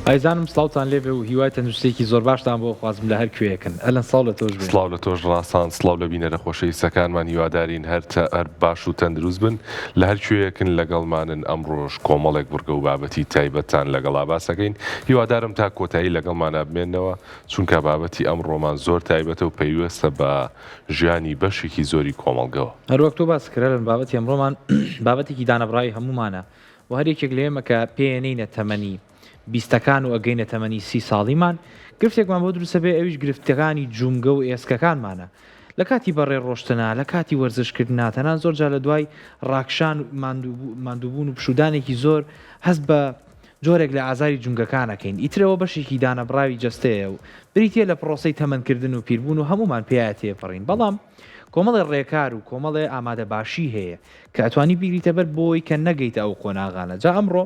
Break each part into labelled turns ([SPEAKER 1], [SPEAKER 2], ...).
[SPEAKER 1] ئایزانم سڵاوتان لێبێ و هیوای تەندروستیەکی زۆر باشتان بۆ خوازم لە هەر کوێیەکن ئەلەن سڵاو لە تۆش بێ.
[SPEAKER 2] سڵاو لە تۆش ڕاسان سڵاو لە بینەرە خۆشەویستەکانمان هیوادارین هەر هەر باش و تەندروست بن لە هەر کوێیەکن لەگەڵمانن ئەمڕۆش کۆمەڵێک بڕگە و بابەتی تایبەتتان لەگەڵا باسەکەین هیوادارم تا کۆتایی لەگەڵمانا بمێنەوە چونکە بابەتی ئەمڕۆمان زۆر تایبەتە و پەیوەستە بە ژیانی بەشێکی زۆری کۆمەڵگەوە.
[SPEAKER 1] هەروەک تۆ باست کرد ئەلەن بابەتی ئەمڕۆمان بابەتێکی دانەبڕاوی هەموومانە و هەر یەکێک لە ئێمە کە پێیەنێینە تەمەنی بیستەکان و ئەگەینە تەمەنی سی ساڵیمان گرفتێکمان بۆ دروستە بێ ئەویش گرفتەکانی جومگە و ئێسکەکانمانە لە کاتی بەڕێ ڕۆشتنا لە کاتی وەرزشکردنا تەنان زۆر جار لە دوای ڕاکشان ماندووبوون و پشوودانێکی زۆر هەست بە جۆرێک لە ئازاری جومگەکان ئەکەین ئیتر ئەوە بەشێکی دانەبڕاوی جەستەیە و بریتیە لە پڕۆسەی تەمەنکردن و پیربوون و هەموومان پێیا تێپەڕین بەڵام کۆمەڵێ ڕێکار و کۆمەڵێ ئامادەباشی هەیە کە ئەتوانی بیگریتە بەر بۆی کە نەگەیتە ئەو قۆناغانە جا ئەمڕۆ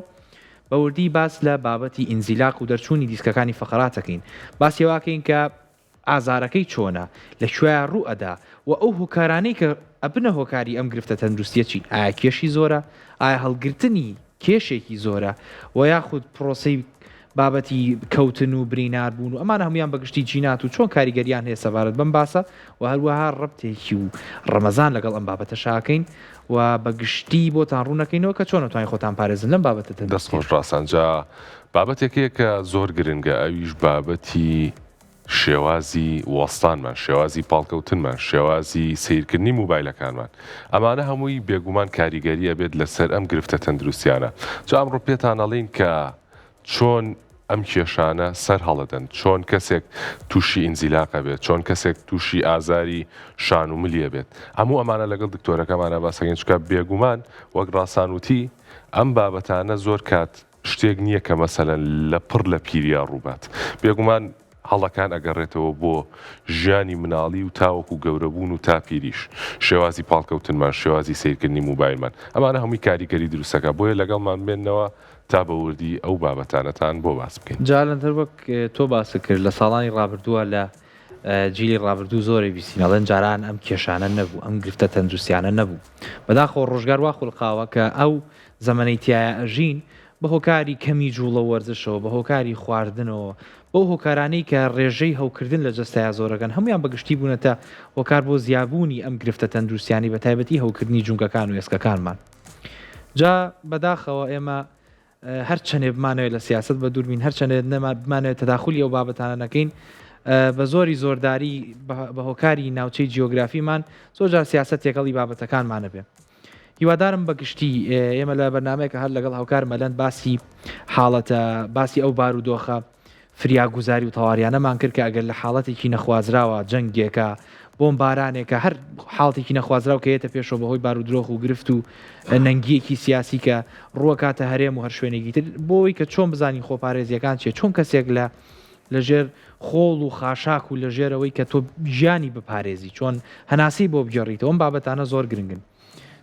[SPEAKER 1] بە وردی باس لە بابەتی ئینزیلاق و دەرچوونی دیسکەکانی فەقەرات ئەکەین باسی ئەوە ئەکەین کە ئازارەکەی چۆنە لە کوێیا ڕوو ئەدا و ئەو هۆکارانەی کە ئەبنە هۆکاری ئەم گرفتە تەندروستیە چین ئایا کێشی زۆرە ئایا هەڵگرتنی کێشێکی زۆرە و یاخود پرۆسەی بابەتی کەوتن و برینار بوون و ئەمانە هەموویان بە گشتی جینات و چۆن کاریگەریان هەیە سەبارەت بەم باسە و هەروەها ڕەبتێکی و ڕەمەزان لەگەڵ ئەم بابەتەشا ئەکەین و بە گشتی بۆتان ڕوون ئەکەینەوە کە چۆن ئەتوانین خۆتان پارێزن لەم بابەتە
[SPEAKER 2] دەست
[SPEAKER 1] تەندروستیە.
[SPEAKER 2] خۆش ڕاسان جا بابەتێک هەیە کە زۆر گرنگە ئەویش بابەتی شێوازی وەستانمان شێوازی پاڵکەوتنمان شێوازی سەیرکردنی موبایلەکانمان ئەمانە هەمووی بێگومان کاریگەری ئەبێت لەسەر ئەم گرفتە تەندروستیانە جا ئەمڕۆ پێتان ئەڵێین کە چۆن ئەم کێشانە سەر هەڵەدەن چۆن کەسێک تووشی ئینزیلاق ئەبێت چۆن کەسێک تووشی ئازاری شان و ملی ئەبێت هەموو ئەمانە لەگەڵ دکتۆرەکەمانە باسەکەین چونکە بێگومان وەک ڕاسان وتی ئەم بابەتانە زۆر کات شتێک نییە کە مەسەلەن لە پڕ لە پیریا ڕووبات. بێگومان هەڵەکان ئەگەڕێتەوە بۆ ژیانی مناڵی و تاوەکو گەورەبوون و تا پیریش. شێوازی پاڵکەوتنمان، شێوازی سەیرکردنی موبایلمان. ئەمانە هەمووی کاریگەری دروستەکا. بۆیە لەگەڵمان بمێننەوە تا بە وردی ئەو بابەتانەتان بۆ باس بکەین.
[SPEAKER 1] جا هەر وەک تۆ باست کرد لە ساڵانی ڕابردووە لە جیلی ڕابردوو زۆرێ بیستین ئەڵێن جاران ئەم کێشانە نەبوو، ئەم گرفتە تەندروستیانە نەبوو. بەداخەوە ڕۆژگار وا خولقاوە کە ئەو زەمەنەی تیایا ئەژین، بە هۆکاری کەمی جوڵە و وەرزشەوە، بە هۆکاری خواردنەوە، بەو هۆکارانەی کە ڕێژەی هەوکردن لە جەستەیا زۆرەکەن، هەموویان بە گشتی بوونەتە هۆکار بۆ زیابوونی ئەم گرفتە تەندروستیانەی بە تایبەتی هەوکردنی جومگەکان و ئێسکەکانمان. جا بەداخەوە ئێمە هەر چەنێ بمانەوێت لە سیاسەت بە دوور بین، هەر چەنێ بمانەوێت تەداخولی ئەو بابەتانە نەکەین، بە زۆری زۆرداری بە هۆکاری ناوچەی جیۆگرافیمان زۆر جار سیاسەت تێکەڵی بابەتەکانمان ئەبێ. هیوادارم بە گشتی ئێمە لە بەرنامەیەکە هەر لەگەڵ هاوکار مەلەند باسی حاڵەتە باسی ئەو بارودۆخە فریاگوزاری و تەواریانەمان کرد کە ئەگەر لە حاڵەتێکی نەخوازراوە جەنگێکە بۆم بارانێکە هەر حاڵتێکی نەخوازراو کە یەتە پێشەوە بەهۆی بارودرۆخ و گرفت و نەنگیەکی سیاسی کە ڕووەکاتە هەرێم و هەر شوێنێکی تر بۆی کە چۆن بزانین خۆپارێزیەکان چیە چۆن کەسێک لە لەژێر خۆڵ و خاشاک و لەژێر ئەوەی کە تۆ گیانی بپارێزی چۆن هەناسەی بۆ بگێڕیتەوە ئەم بابەتانە زۆر گرنگن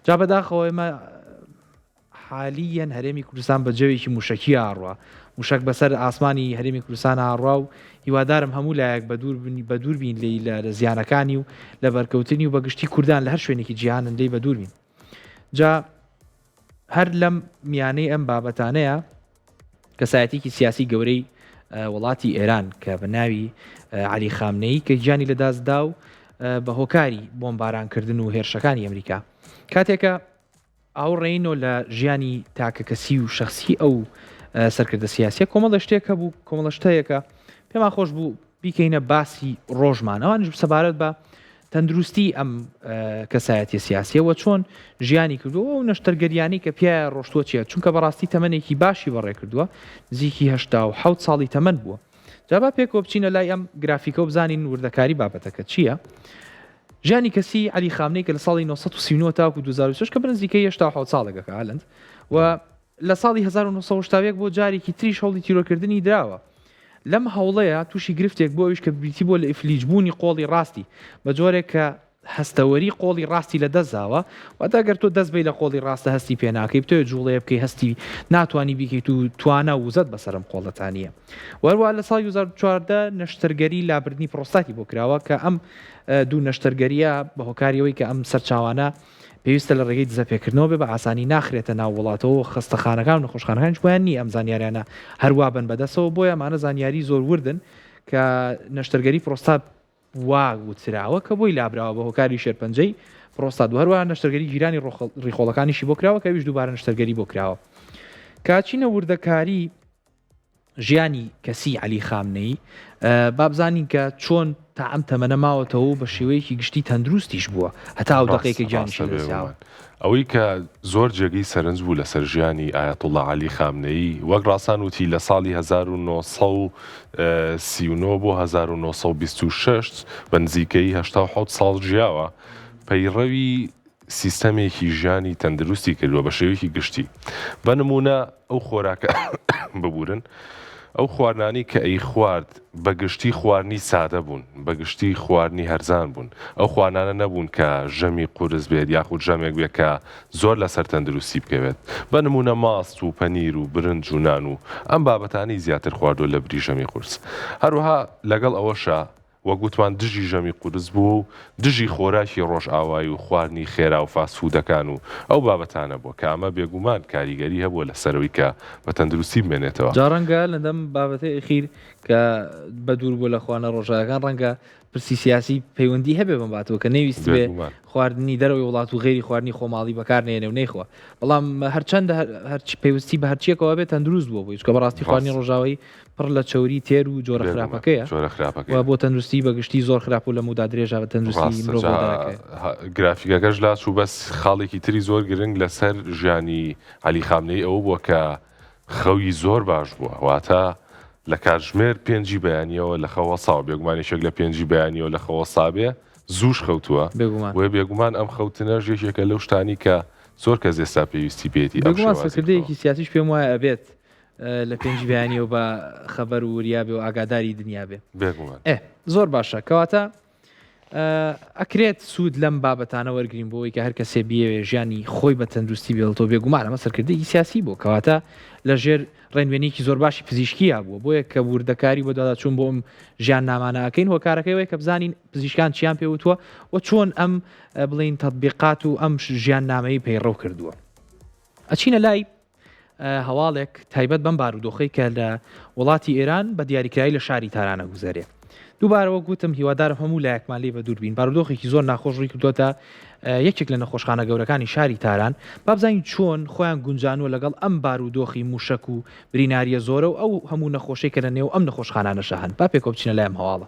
[SPEAKER 1] جا بەداخەوە ئێمە حالیەن هەرێمی کوردستان بە جەوێکی موشەکی ئاڕوا موشەک بەسەر ئاسمانی هەرێمی کوردستان ئاڕوا و هیوادارم هەموو لایەک بە دوور بە دوور بین لێی لە زیانەکانی و لە بەرکەوتنی و بەگشتی کوردان لە هەر شوێنێکی جیهانن لێی بە دوور بین جا هەر لەم میانەی ئەم بابەتانەیە کەسایەتیکی سیاسی گەورەی وڵاتی ئێران کە بە ناوی عەلی خامنەیی کە گیانی لەداست دا و بە هۆکاری بۆمبارانکردن و هێرشەکانی ئەمریکا کاتێکە ئاوڕێینەوە لە ژیانی تاکەکەسی و شخصی ئەو سەرکردە سیاسیە کۆمەڵە شتێک هەبوو کۆمەڵە شتەیەکە پێمان خۆش بوو بیکەینە باسی ڕۆژمان ئەوانیش سەبارەت بە تەندروستی ئەم کەسایەتیە سیاسیە وە چۆن ژیانی کردووە ئەو نەشتەرگەریانەی کە پیایا ڕۆشتووە چیە چونکە بەڕاستی تەمەنێکی باشی بەڕێ کردووە نزیکی 87 ساڵی تەمەن بووە جا با پێکەوە بچینە لای ئەم گرافیکە و بزانین وردەکاری بابەتەکە چییە ژیانی کەسی عەلی خامنەی کە لە ساڵی 939 تاکو 2006 کە بە نزیکەی 87 ساڵێکە هالند و لە ساڵی 1981 بۆ جارێکی تریش هەوڵی تیرۆرکردنی دراوە. لەم هەوڵەیا تووشی گرفتێک بوو ئەویش کە بریتی بووە لە ئیفلیجبوونی قۆڵی ڕاستی بە جۆرێک کە هەستەوەری قۆڵی ڕاستی لە دەست داوە واتە گەر تۆ دەست بەی لە قۆڵی ڕاستە هەستی پێ ناکەی بتەوێت جوڵەیە بکەی هەستی ناتوانی بیکەیت و توانا و وزەت بەسەر ئەم قۆڵەتا نییە وەروە لە ساڵی 2014 نەشتەرگەری لابردنی پرۆستاتی بۆ کراوە کە ئەم دوو نەشتەرگەریە بە هۆکاریەوەی کە ئەم سەرچاوانە. پێویستە لە ڕێگەی دزەپێکردنەوە بێ بە ئاسانی ناخرێتە ناو وڵاتەوە و خەستەخانەکان و نەخۆشخانەکانیش بۆیان نییە ئەم زانیاریانە هەروا بن بەدەستەوە بۆیە ئەمانە زانیاری زۆر وردن کە نەشتەرگەری پرۆستات وا وتراوە کە بۆی لابراوە بە هۆکاری شێرپەنجەی پرۆستات و هەروەها نەشتەرگەری گیرانی ڕیخۆڵەکانیشی بۆ کراوە کە ئەویش دووبارە نەشتەرگەری بۆ کراوە. کاچینە وردەکاری ژیانی کەسی عەلی خامنەیی با بزانین کە چۆن تا ئەم تەمەنە ماوەتەوە و بە شێوەیەکی گشتی تەندروستیش بووە هەتا ئەو دەقەی
[SPEAKER 2] ڕاستە
[SPEAKER 1] کە گیانیشی
[SPEAKER 2] ڕاستە
[SPEAKER 1] لەدەست داوە.
[SPEAKER 2] بێگومان. ئەوەی کە زۆر جێگەی سەرنج بوو لەسەر ژیانی ئایەتوڵڵا عەلی خامنەیی وەک ڕاسان وتی لە ساڵی 1939 بۆ 1926 بە نزیکەیی 87 ساڵ ژیاوە پەیڕەوی سیستەمێکی ژیانی تەندروستی کردووە بە شێوەیەکی گشتی بە نموونە ئەو خۆراکە ببورن ئەو خواردنانەی کە ئەیخوارد بە گشتی خواردنی سادە بوون بە گشتی خواردنی هەرزان بوون ئەو خواردنانە نەبوون کە ژەمی قورس بێت یاخود ژەمێک بێت کە زۆر لەسەر تەندروستی بکەوێت بە نموونە ماست و پەنیر و برنج و نان و ئەم بابەتانەی زیاتر خواردووە لە بری ژەمی قورس هەروەها لەگەڵ ئەوەشا وەک وتمان دژی ژەمی قورس بووە و دژی خۆراکی ڕۆژئاوایی و خواردنی خێرا و فاست فوودەکان و ئەو بابەتانە بووە کە ئەمە بێگومان کاریگەری هەبووە لەسەر ئەوەی کە بە تەندروستی بمێنێتەوە.
[SPEAKER 1] جا ڕەنگە لەم بابەتەی ئەخیر کە بە دوور بووە لە خواردنە ڕۆژئاوایەکان ڕەنگە پرسی سیاسی پەیوەندی هەبێ بەم باتەوە کە نەیویستبێ
[SPEAKER 2] بێگومان.
[SPEAKER 1] خواردنی دەرەوەی وڵات و غەیری خواردنی خۆماڵی بەکار نەیەنێ و نەیخوا بەڵام هەرچەندە هەرچی پەیوەستی بە هەرچیەکەوە بێ تەندروست بووە بۆی چونکە بەڕاستی خواردنی
[SPEAKER 2] ڕاستە.
[SPEAKER 1] ڕۆژاوایی پڕ لە چەوری تێر و جۆرە
[SPEAKER 2] بێگومان
[SPEAKER 1] خراپەکەیە
[SPEAKER 2] جۆرە
[SPEAKER 1] و
[SPEAKER 2] خراپەکەیە.
[SPEAKER 1] بۆ تەندروستی بە گشتی زۆر خراپ و لە مودا درێژا بە تەندروستی
[SPEAKER 2] ڕاستە
[SPEAKER 1] مرۆڤەوە
[SPEAKER 2] جا
[SPEAKER 1] دەرەکەوێ.
[SPEAKER 2] گرافیکەکەش لاچوو بەس خاڵێکی تری زۆر گرنگ لەسەر ژیانی عەلی خامنەیی ئەوە بووە کە خەوی زۆر باش بووە واتە لە کاتژمێر پێنجی بەیانیەوە لە خەو هەڵساوە بێگومان یەکێک لە پێنجی بەیانیەوە لە خەو هەڵسابێ زووش خەوتووە
[SPEAKER 1] بێگومان.
[SPEAKER 2] بۆیە بێگومان ئەم خەوتنەش یەکێکە لەو شتانی کە زۆر کەس ئێستا پێویستی پێیەتی ئەم
[SPEAKER 1] بێگومان
[SPEAKER 2] شێوازی خەوە.
[SPEAKER 1] سەرکردەیەکی سیاسیش پێم وایە ئەبێت لە پێنجی بەیانیەوە بە خەبەر و وریا بێ و ئاگاداری دنیا بێ.
[SPEAKER 2] بێگومان.
[SPEAKER 1] ئێ زۆر باشە کەواتە ئەکرێت سوود لەم بابەتانە وەرگین بۆ ئەوەی کە هەر کەسێ بیەوێ ژیانی خۆی بە تەندروستی بێڵێتەوە بێگومان ئەمە سەرکردەیەکی سیاسی بووە کەواتە لە ژێر ڕێنوێنیکی زۆر باشی پزیشکییا بووە بۆیە کە وردەکاری بەدواداچوون بۆ ئەم ژیان نامانە ئەکەین هۆکارەکەی ئەوەیە کە بزانین پزیشکان چیان پێ وتووە و چۆن ئەم بڵین تەطبیقات و ئەم ژیان نامەی پەیڕەو کردووە ئەچینە لای هەواڵێک تایبەت بەم بارودۆخەی کە لە وڵاتی ئێران بە دیاریکرایی لە شاری تارانە گوزەرێ. دووبارە وەک وتم هیوادارم هەموو لایەکمان لێی بەدوور بین. بارودۆخێکی زۆر ناخۆش ڕووی کردووەتە یەکێک لە نەخۆشخانە گەورەکانی شاری تاران. با بزانین چۆن خۆیان گونجانووە لەگەڵ ئەم بارودۆخی مووشەک و برینارییە زۆرە و ئەو هەموو نەخۆشەی کە لە نێو ئەم نەخۆشخانانەشا هەن. با پێکەوە بچینە لای ئەم هەواڵە.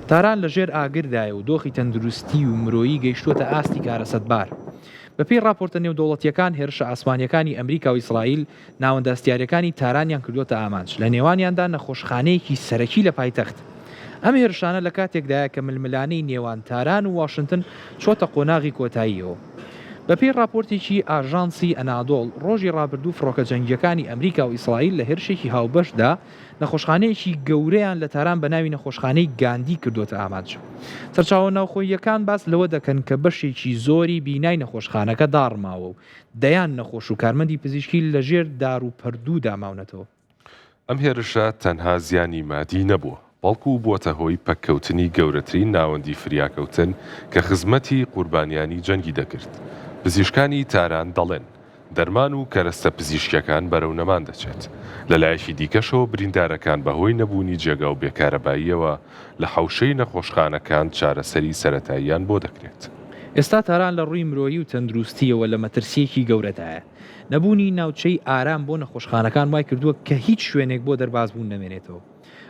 [SPEAKER 1] تاران لە ژێر ئاگردایە و دۆخی تەندروستی و مرۆیی گەیشتووەتە ئاستی کارەسەتبار. بەپێی ڕاپۆرتە نێودەوڵەتییەکان، هێرشە ئاسمانییەکانی ئەمریکا و ئیسرائیل ناوەندە هەستیارییەکانی تارانیان کردووەتە ئامانج، لە نێوانیاندا نەخۆشخانەیەکی سەرەکی لە پایتەخت. ئەم هێرشانە لە کاتێکدایە کە ململانێی نێوان تاران و واشنتن چۆتە قۆناغی کۆتاییەوە. بەپێی ڕاپۆرتێکی ئاژانسی ئەنادۆڵ، ڕۆژی ڕابردوو فڕۆکە جەنگییەکانی ئەمریکا و ئیسرائیل لە هێرشێکی هاوبەشدا نەخۆشخانەیەکی گەورەیان لە تاران بە ناوی نەخۆشخانەی گاندی کردۆتە ئامانج. سەرچاوە ناوخۆییەکان باس لەوە دەکەن کە بەشێکی زۆری بینای نەخۆشخانەکە داڕماوە و دەیان نەخۆش و کارمەندی پزیشکی لەژێر داروپەردوودا ماونەتەوە.
[SPEAKER 2] ئەم هێرشە تەنها زیانی مادی نەبووە، بەڵکو بووەتە هۆی پەککەوتنی گەورەترین ناوەندی فریاکەوتن کە خزمەتی قوربانیانی جەنگی دەکرد. پزیشکانی تاران دەڵێن، دەرمان و کەرەستە پزیشکییەکان بەرەو نەمان دەچێت. لەلایەکی دیکەشەوە بریندارەکان بەهۆی نەبوونی جێگا و بێکارەباییەوە لە حەوشەی نەخۆشخانەکان چارەسەری سەرەتاییان بۆ دەکرێت.
[SPEAKER 1] ئێستا تاران لە ڕووی مرۆیی و تەندروستییەوە لە مەترسییەکی گەورەدایە. نەبوونی ناوچەی ئارام بۆ نەخۆشخانەکان وای کردووە کە هیچ شوێنێک بۆ دەربازبوون نەمێنێتەوە.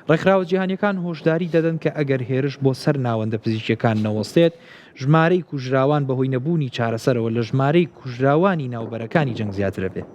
[SPEAKER 1] ڕێکخراوە جیهانییەکان هۆشداری دەدەن کە ئەگەر هێرش بۆ سەر ناوەندە پزیشکییەکان نەوەستێت، ژمارەی کوژراوان بەهۆی نەبوونی چارەسەرەوە لە ژمارەی کوژراوانی ناو بەرەکانی جەنگ زیاتر ئەبێت.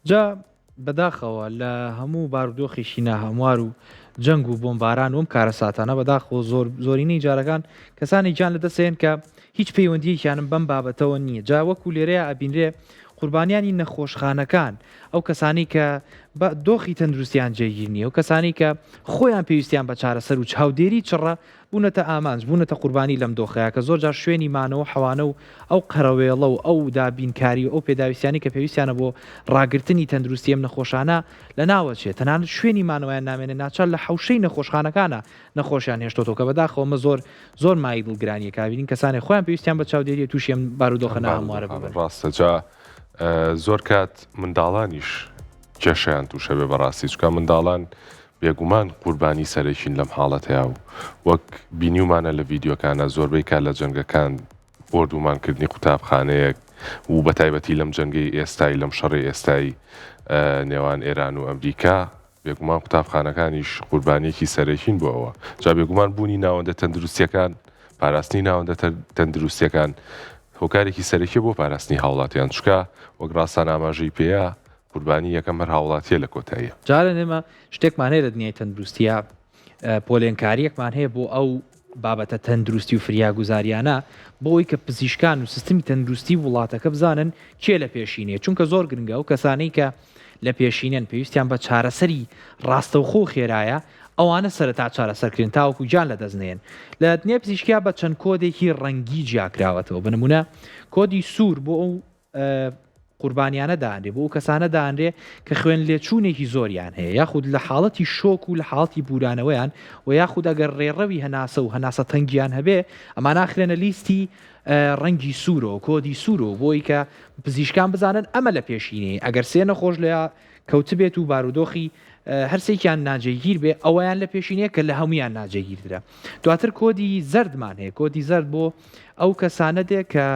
[SPEAKER 1] جا بەداخەوە لە هەموو بارودۆخێکی ناهەموار و جەنگ و بۆمباران و ئەم کارەساتانە بەداخەوە زۆر زۆرینەی جارەکان کەسانی گیان لەدەست دێن کە هیچ پەیوەندیەکیانم بەم بابەتەوە نییە جا وەکو لێرەیە ئەبینرێ قوربانیانی نەخۆشخانەکان ئەو کەسانی کە بە دۆخی تەندروستیان جێگیر نییە و کەسانی کە خۆیان پێویستیان بە چارەسەر و چاودێری چڕە بوونەتە ئامانج، بوونەتە قوربانی لەم دۆخەیا کە زۆر جار شوێنی مانەوە و حەوانە و ئەو قەرەوێڵە و ئەو دابینکاری و ئەو پێداویستیانەی کە پێویستیانە بۆ ڕاگرتنی تەندروستی ئەم نەخۆشانە لەناوەچێ، تەنانەت شوێنی مانەوەیان نامێنێ ناچار لە حەوشەی نەخۆشخانەکانا نەخۆشیان هێشتۆتەوە کە بەداخەوە ئەمە زۆر زۆر مایەی دڵگرانیە کە ئەبینین کەسانێک خۆیان پێویستیان بە چاودێریە تووشی ئەم بارودۆخە
[SPEAKER 2] ئەم
[SPEAKER 1] ناهەموارە
[SPEAKER 2] بارودۆخانە
[SPEAKER 1] ببن.
[SPEAKER 2] ڕاستە جا زۆر کات منداڵانیش کێشەیان تووشەبێ بەڕاستی چونکە منداڵان بێگومان قوربانی سەرەکین لەم حاڵەتەیا و وەک بینیومانە لە ڤیدیۆکانا زۆربەی کات لە جەنگەکان بۆردومان کردنی قوتابخانەیەک و بەتایبەتی لەم جەنگەی ئێستای لەم شەڕی ئێستای نێوان ئێران و ئەمریکا بێگومان قوتابخانەکانیش قوربانیەکی سەرەکین بۆ ئەوە جا بێگومان بوونی ناوەندە تەندروستیەکان پاراستنی ناوەندە تەندروستیەکان هۆکارێکی سەرەکیە بۆ پاراستنی هاوڵاتیان چونکە وەک ڕاستان ئاماژەی پێیە قوربانی یەکەم هەر هاوڵاتیە لە کۆتاییا.
[SPEAKER 1] جاران ئێمە شتێکمان هەیە لە دنیای تەندروستیا پۆلێنکاریەکمان هەیە بۆ ئەو بابەتە تەندروستی و فریاگوزاریانە بۆ ئەوی کە پزیشکان و سیستمی تەندروستی وڵاتەکە بزانن کێ لە پێشینەیە چونکە زۆر گرنگە ئەو کەسانەی کە لە پێشینەن پێویستیان بە چارەسەری ڕاستەوخۆ و خێرایە ئەوانە سەرەتا چارەسەرکرێن تاوەکو گیان لەدەست نەیەن لە دنیای پزیشکیا بە چەند کۆدێکی ڕەنگی جیاکراوەتەوە بە نمونە کۆدی سوور بۆ ئەو قوربانیانە دانرێ بۆ ئەو کەسانە دانرێ کە خوێن لێچوونێکی زۆریان هەیە یاخود لە حاڵەتی شۆک و لە حاڵەتی بورانەوەیان و یاخود ئەگەر ڕێڕەوی هەناسە و هەناسە تەنگیان هەبێ ئەمانە ئەخرێنە لیستی ڕەنگی سوورۆ کۆدی سوورۆ بۆی کە پزیشکان بزانن ئەمە لە پێشینەیە ئەگەر سێ نەخۆش لە کەوتبێت و بارودۆخی هەرسێکیان ناجێگیر بێ ئەوەیان لە پێشینەیە کە لە هەمویان ناجێگیرترە دواتر کۆدی زەردمان هەیە کۆدی زەرد بۆ ئەو کەسانە دێ کە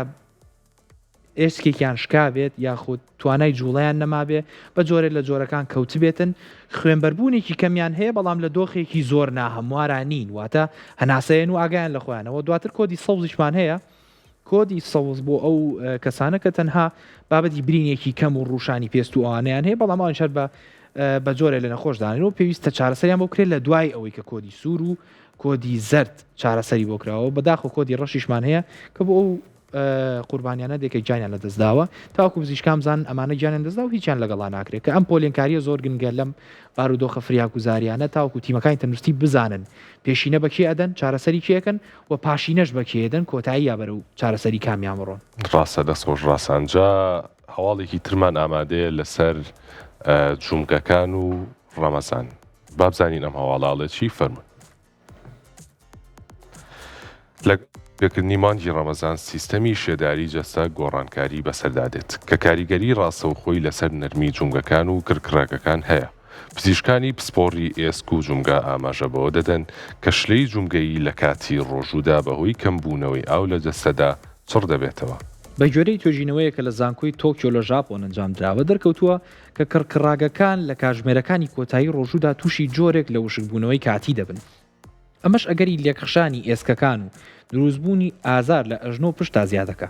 [SPEAKER 1] ئێسکێکیان شکابێت یاخود توانای جوڵەیان نەمابێ، بە جۆرێ لە جۆرەکان کەوتبێتن، خوێنبەربوونێکی کەمیان هەیە بەڵام لە دۆخێکی زۆر ناهەموارا نین، واتە هەناسەیەن و ئاگایان لە خۆیانە، وە دواتر کۆدی سەوزیشمان هەیە، کۆدی سەوز بۆ ئەو کەسانە کە تەنها بابەتی برینێکی کەم و ڕووشانی پێست و ئەوانەیان هەیە بەڵام ئەوانیش هەر بە بە جۆرێ لە نەخۆش دانرێن و پێویستە چارەسەریان بۆ بکرێت لە دوای ئەوەی کە کۆدی سوور و کۆدی زەرد چارەسەری بۆ کراوە، بەداخەوە کۆدی ڕەشیشمان هەیە کە بۆ ئەو قوربانیانە دێ کە گیانیان لەدەست داوە تاوەکو پزیشکان بزانن ئەمانە گیانیان لەدەست داوە هیچیان لەگەڵا ناکرێت کە ئەم پۆلێنکاریە زۆر گرنگە لەم بارودۆخە فریاگوزاریانە تاوەکو تیمەکانی تەندروستی بزانن پێشینە بە کێ ئەدەن چارەسەری کێ ئەکەن و پاشینەش بە کێ ئەدەن کۆتایی یا بەرەو چارەسەری کامیان بڕۆن.
[SPEAKER 2] ڕاستە دەست خۆش ڕاسان جا هەواڵێکی ترمان ئامادەیە لەسەر جومگەکان و ڕەمەزان بابزانین ئەم هەواڵە ئەڵێ چی فەرموون. لەگەڵ پێکردنی مانگی ڕەمەزان سیستەمی شێداری جەستە گۆڕانکاری بەسەردا دێت، کە کاریگەری ڕاستەوخۆی لەسەر نەرمی جومگەکان و کڕکڕاگەکان هەیە. پزیشکانی پسپۆڕی ئێسک و جومگە ئاماژە بەوە دەدەن کە شلەی جومگەیی لە کاتی ڕۆژوودا بەهۆی کەمبوونەوەی ئاو لە جەستەدا چڕ دەبێتەوە.
[SPEAKER 1] بەگوێرەی توێژینەوەیەک کە لە زانکۆی تۆکیۆ لە ژاپۆن ئەنجامدراوە، دەرکەوتووە کە کڕکڕاگەکان لە کاژمێرەکانی کۆتایی ڕۆژوودا تووشی جۆرێک لە وشکبوونەوەی کاتی دەبن، ئەمەش ئەگەری لێکخشانی ئێسکەکان و دروستبوونی ئازار لە ئەژنۆ و پشتدا زیادەکا.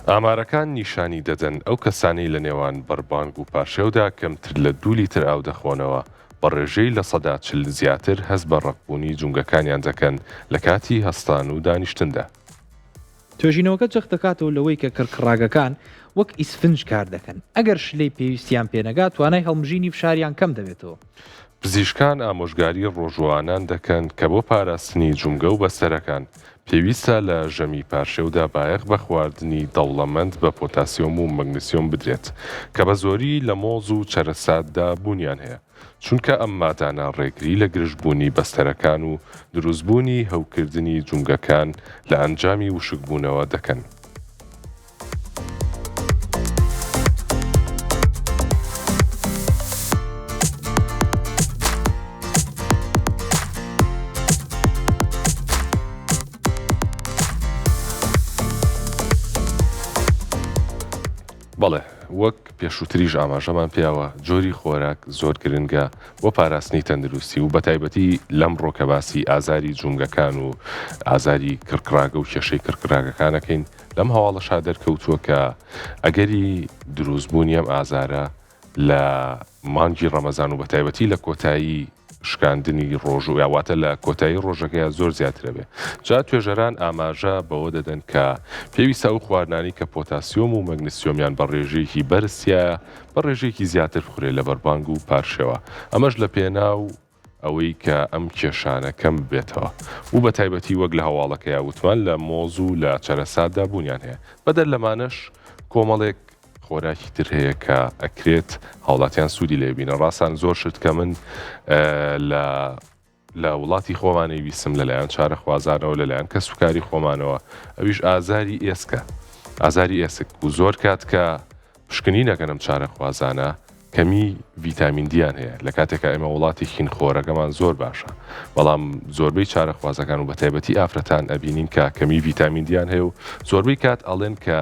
[SPEAKER 2] ئامارەکان نیشانی دەدەن ئەو کەسانەی لە نێوان بەربانگ و پارشێودا کەمتر لە دوو لیتر ئاو دەخۆنەوە بە ڕێژەی 40% زیاتر هەست بە ڕەقبوونی جومگەکانیان دەکەن لە کاتی هەستان و دانیشتندا.
[SPEAKER 1] توێژینەوەکە جەخت دەکاتەوە لەوەی کە کڕکڕاگەکان وەک ئیسفنج کار دەکەن، ئەگەر شلەی پێویستیان پێنەگات توانای هەڵمژینی فشاریان کەم دەبێتەوە.
[SPEAKER 2] پزیشکان ئامۆژگاری ڕۆژووانان دەکەن کە بۆ پاراستنی جومگە و بەستەرەکان، پێویستە لە ژەمی پارشێودا بایەخ بە خواردنی دەوڵەمەند بە پۆتاسیۆم و مەگنسیۆم بدرێت، کە بە زۆری لە مۆز و چەرەساتدا بوونیان هەیە. چونکە ئەم مادانە ڕێگری لە گرژبوونی بەستەرەکان و دروستبوونی هەوکردنی جومگەکان لە ئەنجامی وشکبوونەوە دەکەن. بەڵێ وەک پێشووتریش ئاماژەمان پێیاوە جۆری خۆراک زۆر گرنگە بۆ پاراستنی تەندروستی و بەتایبەتی لەمڕۆ کە باسی ئازاری جومگەکان و ئازاری کڕکڕاگە و کێشەی کڕکڕاگەکانەکەین لەم هەواڵەشا دەرکەوتووە کە ئەگەری دروستبوونی ئەم ئازارە. لە مانگی ڕەمەزان و بەتایبەتی لە کۆتایی شکاندنی ڕۆژوو یا واتە لە کۆتایی ڕۆژەکەیا زۆر زیاترە بێ. جا توێژەران ئاماژە بەوە دەدەن کە پێویستە ئەو خواردنانەی کە پۆتاسیۆم و مەگنسیۆمیان بە ڕێژەیەکی بەرز تیایە بە ڕێژەیەکی زیاتر بخورێ لە بەربانگ و پارشێوا ئەمەش لە پێناو ئەوەی کە ئەم کێشانە کەم ببێتەوە و بە تایبەتی وەک لە هەواڵەکەیا وتمان لە مۆز و لە چەرەساتدا بوونیان هەیە بەدەر لەمانەش کۆمەڵێک خۆراکی تر هەیە کە ئەکرێت هاوڵاتیان سوودی لێ بینن ڕاستان زۆر شت کە من لە لە وڵاتی خۆمانی ویستم لەلایەن چارەخوازانەوە لەلایەن کەسوکاری خۆمانەوە ئەویش ئازاری ئێسکە ئازاری ئێسک و زۆر کات کە پشکنی نەکەن ئەم چارەخوازانە کەمی ڤیتامین دیان هەیە لە کاتێکا ئێمە وڵاتێکین خۆرەکەمان زۆر باشە بەڵام زۆربەی چارەخوازەکان و بەتایبەتی ئافرەتان ئەبینین کە کەمی ڤیتامین دیان هەیە و زۆربەی کات ئەڵێن کە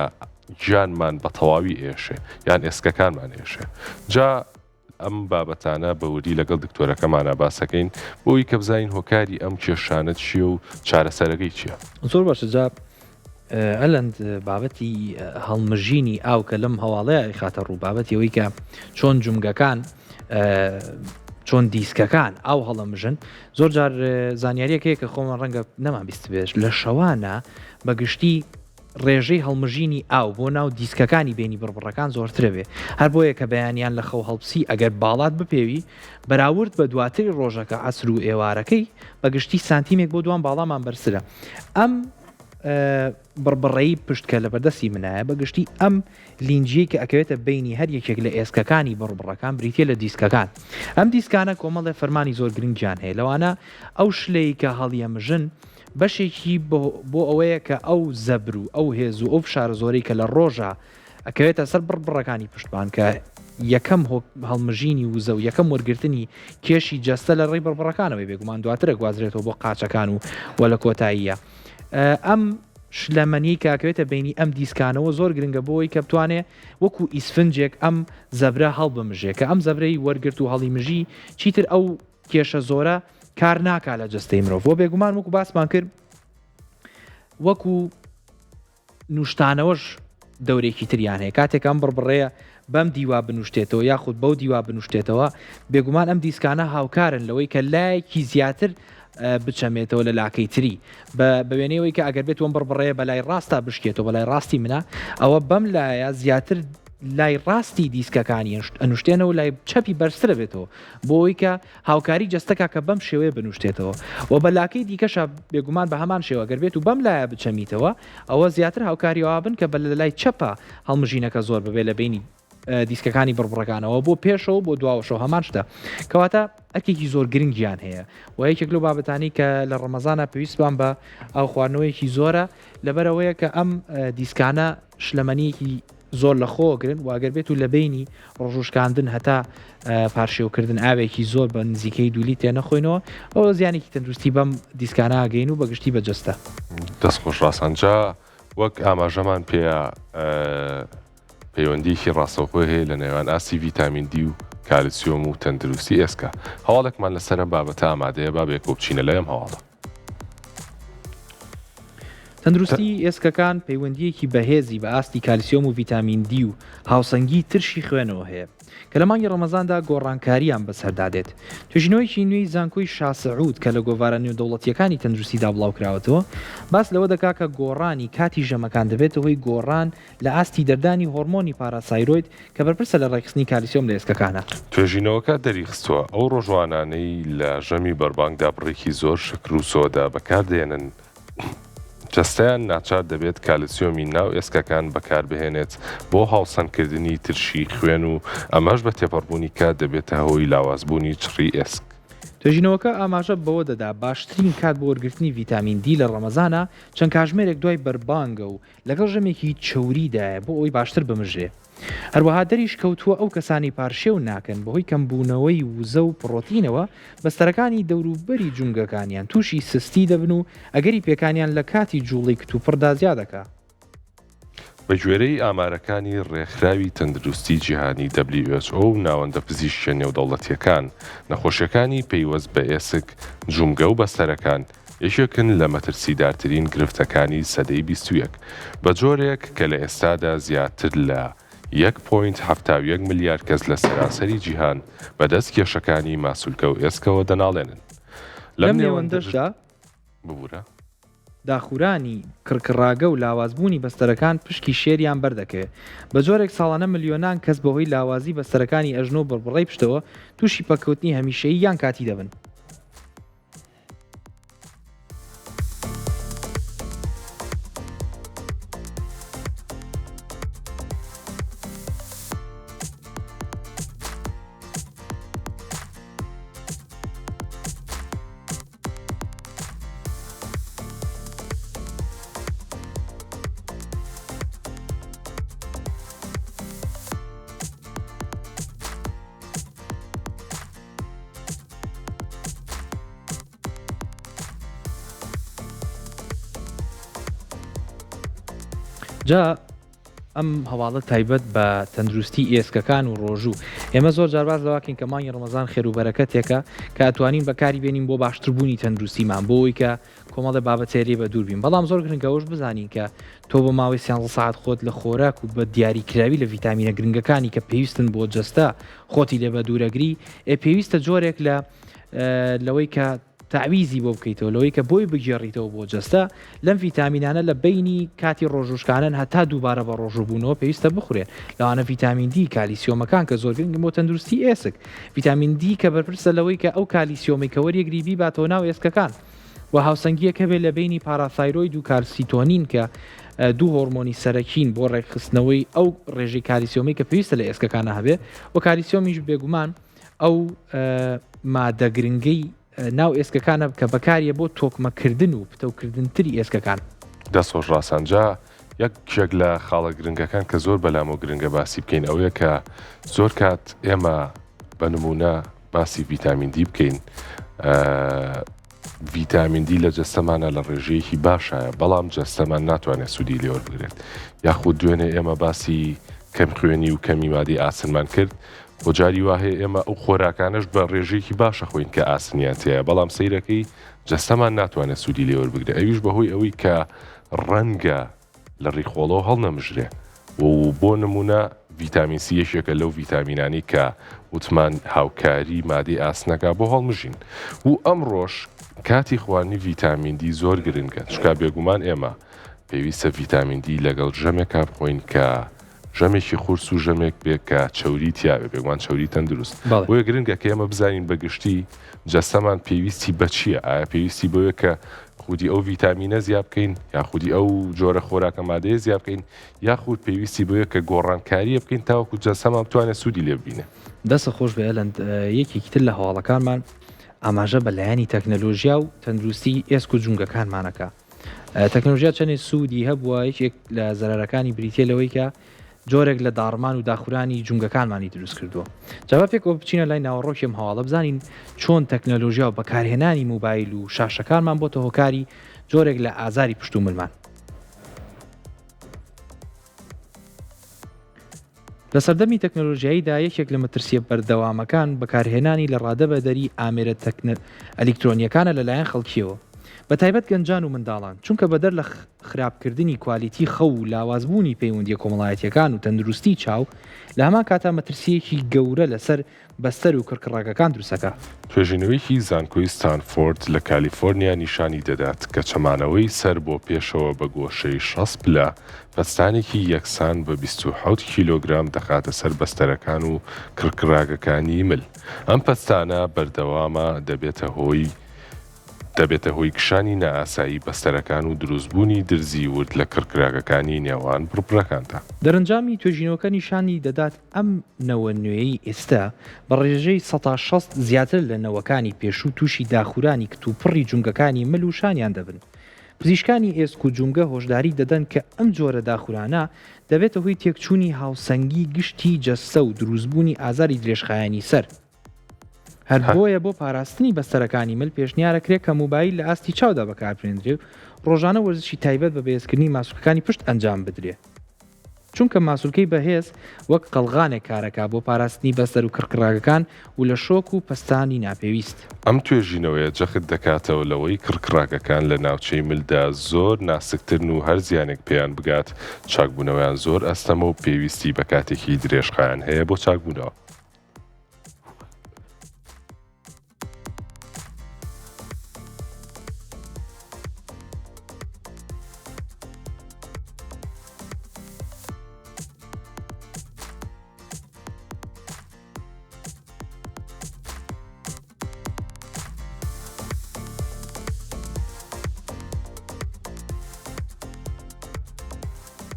[SPEAKER 2] گیانمان بە تەواوی ئێشێ یان ئێسکەکانمان ئێشێ جا ئەم بابەتانە بە وردی لەگەڵ دکتۆرەکەمانا باسەکەین بۆی کە بزانین هۆکاری ئەم کێشانە چییە و چارەسەرەکەی چییە.
[SPEAKER 1] زۆر باشە جا ئەلەند بابەتی هەڵمژینی ئاو کە لەم هەواڵەیە ئەیخاتە ڕوو بابەتی ئەوەی کە چۆن جومگەکان چۆن دیسکەکان ئاو هەڵەمژن زۆر جار زانیاریەک هەیە کە خۆمان ڕەنگە نەمان بیست بێش لە شەوانە بەگشتی ڕێژەی هەڵمژینی ئاو بۆ ناو دیسکەکانی بینی بڕبڕەکان زۆرترە بێ هەر بۆیە کە بەیانیان لە خەو هەڵبسی ئەگەر باڵات بپێوی بەراورد بە دواتری ڕۆژەکە عەسر و ئێوارەکەی بەگشتی سانتیمێک بۆ دوان باڵامان بەرزترە ئەم بڕبڕەی پشت کە لەبەردەستی منایە بە گشتی ئەم لینجیەی کە ئەکەوێتە بینی هەر یەکێک لە ئێسکەکانی بڕبڕەکان بریتە لە دیسکەکان ئەم دیسکانە کۆمەڵێ فەرمانی زۆر گرنگیان هەیە لەوانە ئەو شلەی کە هەڵیەمژن بەشێکی بۆ ئەوەیە کە ئەو زەبر و ئەو هێز و ئەو فشارە زۆرەی کە لە ڕۆژە ئەکەوێتە سەر بڕبڕەکانی پشتمان کە یەکەم هەڵمژینی وزە و یەکەم وەرگرتنی کێشی جەستە لە ڕێی بڕبڕەکانەوەی بێگومان دواتر ئەگوازرێتەوە بۆ قاچەکان و وە لە کۆتاییە ئەم شلەمەنیەی کە ئەکەوێتە بینی ئەم دیسکانەوە زۆر گرنگە بۆی کە بتوانێ وەکو ئیسفنجێک ئەم زەبرە هەڵبمژێ کە ئەم زەبرەی وەرگرت و هەڵیمژی چیتر ئەو کێشە زۆرە کار ناکا لە جەستەی مرۆڤ وە بێگومان وەکو باسمان کرد وەکو نوشتانەوەش دەورێکی تریان هەیە کاتێک ئەم بڕبڕەیە بەم دیوا بنوشتێتەوە یاخود بەو دیوا بنوشتێتەوە بێگومان ئەم دیسکانە هاوکارن لەوەی کە لایەکی زیاتر بچەمێتەوە لە لاکەی تری بە بەوێنەوەی کە ئەگەر بێت وەم بڕبڕەیە بەلای ڕاستا بشکێتەوە بەلای ڕاستی منە ئەوە بەم لایە زیاتر لای ڕاستی دیسکەکانی ئەنوشتێنەوە لای چەپی بەرزترە بێتەوە بۆ ئەوەی کە هاوکاری جەستەکە کە بەم شێوەیە بنوشتێتەوە و بە لاکەی دیکەشا بێگومان بە هەمان شێوە گەر بێت و بەم لایە بچەمیتەوە ئەوە زیاتر هاوکاری ئەوە بن کە بە لە لای چەپە هەڵمژینەکە زۆر ببێ لە بینی دیسکەکانی بڕبڕەکانەوە بۆ پێشەوە بۆ دواوەشەوە هەمان شتە کەواتە ئەرکێکی زۆر گرنگیان هەیە و یەکێک لەو بابەتانی کە لە ڕەمەزانە پێویستمان بە ئاو خواردنەوەیەکی زۆرە لەبەرەوەیە کە ئەم دیسکانە شلەمەنیەکی زۆر لە خۆ گرن و ئەگەر بێت و لە بینی ڕۆژوشکاندن هەتا پارشێوکردن ئاوێکی زۆر بە نزیکەی دوولی تێ نەخۆینەوە ئەوە زیانێکی تەندروستی بەم دیسکانە ئەگەین و بەگشتی بە جەستە.
[SPEAKER 2] دەست خۆش ڕاسان جا وەک ئاماژەمان پێیا پەیوەندیەکی ڕاستەوخۆی هەیە لە نێوان ئاستی ڤیتامین دی و کالسیۆم و تەندروستی ئێسکە هەواڵێکمان لەسەر ئەم بابەتە ئامادەیە با بەیەکەوە بچینە لای ئەم هەواڵە.
[SPEAKER 1] تەندروستی ئێسکەکان پەیوەندییەکی بەهێزی بە ئاستی کالسیۆم و ڤیتامین دی و هاوسەنگی ترشی خوێنەوە هەیە، کە لە مانگی ڕەمەزاندا گۆڕانکارییان بەسەردا دێت. توێژینەوەیەکی نوێی زانکۆی شا سعود کە لە گۆڤارە نێودەوڵەتییەکانی تەندروستیدا بڵاوکراوەتەوە، باس لەوە دەکات کە گۆڕانی کاتی ژەمەکان دەبێتە هۆی گۆڕان لە ئاستی دەردانی هۆرمۆنی پاراسایرۆید کە بەرپرسە لە ڕێکخستنی کالیسیۆم لە ئێسکەکانا.
[SPEAKER 2] توێژینەوەکە دەریخستووە، ئەو ڕۆژوانانەی لە ژەمی بەربانگدا بڕێکی زۆر شەکر و سۆدە بەکاردێنن، جەستەیان ناچار دەبێت کالیسیۆمی ناو ئێسکەکان بەکاربهێنێت بۆ هاوسەنگکردنی ترشی خوێن و ئەمەش بە تێپەڕبوونی کات دەبێتە هۆی لاوازبوونی چڕی ئێسک.
[SPEAKER 1] توێژینەوەکە ئاماژە بەوە دەدا، باشترین کات بۆ وەرگرتنی ڤیتامین دی لە ڕەمەزانا چەند کاژمێرێک دوای بەربانگە و لەگەڵ ژەمێکی چەوریدایە بۆ ئەوەی باشتر بمژرێ. هەروەها دەریش کەوتووە ئەو کەسانەی پارشێو ناکەن بەهۆی کەمبوونەوەی وزە و پڕۆتینەوە بەستەرەکانی دەوروبەری جومگەکانیان تووشی سستی دەبن و ئەگەری پێکانیان لە کاتی جووڵەی کتوپڕدا زیادەکا.
[SPEAKER 2] بەگوێرەی ئامارەکانی ڕێکخراوی تەندروستی جیهانی who و ناوەندە پزیشکیە نێودەوڵەتیەکان، نەخۆشیەکانی پەیوەست بە ئێسک، جومگە و بەستەرەکان یەکێکن لە مەترسیدارترین گرفتەکانی سەدەی 21، بەجۆرێک کە لە ئێستادا زیاتر لە. یەک point 71 ملیار کەس لە سەرانسەری جیهان بەدەست کێشەکانی ماسولکە و ئێسکەوە دەناڵێنن.
[SPEAKER 1] لەم نێوەندەشدا.
[SPEAKER 2] ببورە.
[SPEAKER 1] داخورانی کڕکڕاگە و لاوازبوونی بەستەرەکان پشکی شێریان بەردەکەوێت، بە جۆرێک ساڵانە ملیۆنان کەس بەهۆی لاوازی بەستەرەکانی ئەژنۆ و بڕبڕەی پشتەوە تووشی پەککەوتنی هەمیشەیی یان کاتی دەبن. جا ئەم هەواڵە تایبەت بە تەندروستی ئێسکەکان و ڕۆژوو ئێمە زۆر جار باس لەواکەین کە مانگی ڕەمەزان خێر و بەرەکەتێکە کە ئەتوانین بەکاری بێنین بۆ باشتربوونی تەندروستیمان بۆ ئەوەی کە کۆمەڵێ بابەتێ لێ بە دوور بین بەڵام زۆر گرنگە ئەوەش بزانین کە تۆ بۆ ماوەی سیانزە سەعات خۆت لە خۆراک و بە دیاریکراوی لە ڤیتامینە گرنگەکانی کە پێویستن بۆ جەستە خۆتی لێ بە دوورەگری ئێ پێویستە جۆرێک لە لەوەی کە تەعویزی بۆ بکەیتەوە لەوەی کە بۆی بگێڕیتەوە بۆ جەستە، لەم ڤیتامینانە لە بەینی کاتی ڕۆژووشکانن هەتا دووبارە بە ڕۆژوو بوونەوە پێویستە بخورێن، لەوانە ڤیتامین دی، کالیسیۆمەکان کە زۆر گرنگن بۆ تەندروستی ئێسک، ڤیتامین دی کە بەرپرسە لەوەی کە ئەو کالیسیۆمەی کە وەریەگری بیباتەوە ناو ئێسکەکان و هاوسەنگییەک هەبێت لە بەینی پاراثایرۆید و کالسیتۆنین کە دوو هۆرمۆنی سەرەکین بۆ ڕێکخستنەوەی ئەو ڕێژەی کالیسیۆمەی کە پێویستە لە ئێسکەکانا هەبێت و کالیسیۆمیش بێگومان ئەو مادە گرنگەی ناو ئێسکەکانە کە بەکاریە بۆ تۆکمەکردن و پتەوکردنتری ئێسکەکان.
[SPEAKER 2] دەست خۆش ڕاسان جا یەکێک لە خاڵە گرنگەکان کە زۆر بەلامەوە گرنگە باسی بکەین ئەوەیە کە زۆر کات ئێمە بە نمونە باسی ڤیتامین دی بکەین ڤیتامین دی لە جەستەمانە لە ڕێژەیەکی باشایە بەڵام جەستەمان ناتوانێت سوودی لێوەربگرێت یاخود دوێنێ ئێمە باسی کەمخوێنی و کەمی مادەی ئاسنمان کرد خۆ جاری وا هەیە ئێمە ئەو خۆراکانەش بە ڕێژەیەکی باش ئەخۆین کە ئاسنیان تیایە بەڵام سەیرەکەی جەستەمان ناتوانێت سوودی لێ وەربگرێت ئەویش بەهۆی ئەوەی کە ڕەنگە لە ڕیخۆڵەوە هەڵنەمژرێ و بۆ نمونە ڤیتامین سی یەکێکە لەو ڤیتامینانی کە وتمان هاوکاری مادەی ئاسنەکە بۆ هەڵمژین و ئەمڕۆش کاتی خواردنی ڤیتامین دی زۆر گرنگە چونکە بێگومان ئێمە پێویستە ڤیتامین دی لەگەڵ ژەمێکا بخۆین کە ژەمێکی قورس و ژەمێک بێ کە چەوری تیاوێ بێگومان چەوری تەندروست
[SPEAKER 1] بەڵێ.
[SPEAKER 2] بۆیە گرنگە کە ئێمە بزانین بە گشتی جەستەمان پێویستی بە چییە ئایا پێویستی بەوەیە کە خودی ئەو ڤیتامینە زیا بکەین یاخودی ئەو جۆرە خۆراکە مادەیە زیا بکەین یاخود پێویستی بەوەیە کە گۆڕانکاریە بکەین تاوەکو جەستەمان بتوانێت سوودی لێ ببینێ.
[SPEAKER 1] دەستت خۆش بێ ئەلەند یەکێکی تر لە هەواڵەکانمان ئاماژە بە لایەنی تەکنەلۆژیا و تەندروستی ئێسک و جومگەکانمان ئەکا. تەکنەلۆژیا چەندێ سوودی هەبووە یەکێک لە زەرەرەکانی بریتە لەوەی کە جۆرێک لە داڕمان و داخورانی جومگەکانمانی دروست کردووە جا با پێکەوە بچینە لای ناوەڕۆکی ئەم هەواڵە بزانین چۆن تەکنەلۆژیا و بەکارهێنانی موبایل و شاشەکانمان بۆتە هۆکاری جۆرێک لە ئازاری پشت و ملمان. لە سەردەمی تەکنەلۆژیاییدا یەکێک لە مەترسییە بەردەوامەکان بەکارهێنانی لە ڕادەبەدەری ئامێرە ئەلیکترۆنییەکانە لەلایەن خەڵکییەوە، بەتایبەت گەنجان و منداڵان، چونکە بەدەر لە خراپکردنی کوالیتی خەو و لاوازبوونی پەیوەندییە کۆمەڵایەتییەکان و تەندروستی چاو، لە هەمان کاتا مەترسییەکی گەورە لەسەر بەستەر و کڕکڕاگەکان دروستەکا.
[SPEAKER 2] توێژینەوەیەکی زانکۆی ستانفۆرد لە کالیفۆرنیا نیشانی دەدات کە چەمانەوەی سەر بۆ پێشەوە بە گۆشەی 60 پلە پەستانێکی یەکسان بە 27 کیلۆگرام دەخاتە سەر بەستەرەکان و کڕکڕاگەکانی مل. ئەم پەستانە بەردەوامە دەبێتە هۆی دەبێتە هۆی کشانی نائاسایی بەستەرەکان و دروستبوونی درزی ورد لە کڕکراگەکانی نێوان بڕبڕەکاندا.
[SPEAKER 1] دەرەنجامی توێژینەوەکە نیشانی دەدات ئەم نەوە نوێیەی ئێستا بە ڕێژەی 60% زیاتر لە نەوەکانی پێشوو تووشی داخورانی کتوپڕی جومگەکانی مل و شانیان دەبن. پزیشکانی ئێسک و جومگە هۆشداری دەدەن کە ئەم جۆرە داخورانە دەبێتە هۆی تێکچوونی هاوسەنگی گشتی جەستە و دروستبوونی ئازاری درێژخایەنی سەر. هەر بۆیە بۆ پاراستنی بەستەرەکانی مل پێشنیارەکرێ کە موبایل لە ئاستی چاودا بەکاربهێندرێ و ڕۆژانە وەرزشی تایبەت بە بەهێزکردنی ماسولکەکانی پشت ئەنجام بدرێ. چونکە ماسولکەی بەهێز وەک قەڵغانێک کارەکا بۆ پاراستنی بەستەر و کڕکڕاگەکان و لە شۆک و پەستانی ناپێویست.
[SPEAKER 2] ئەم توێژینەوەیە جەخت دەکاتەوە لەوەی کڕکڕاگەکان لە ناوچەی ملدا زۆر ناسکترن و هەر زیانێک پێیان بگات چاکبوونەوەیان زۆر ئەستەمە و پێویستی بە کاتێکی درێژخایەن هەیە بۆ چاکبوونەوە.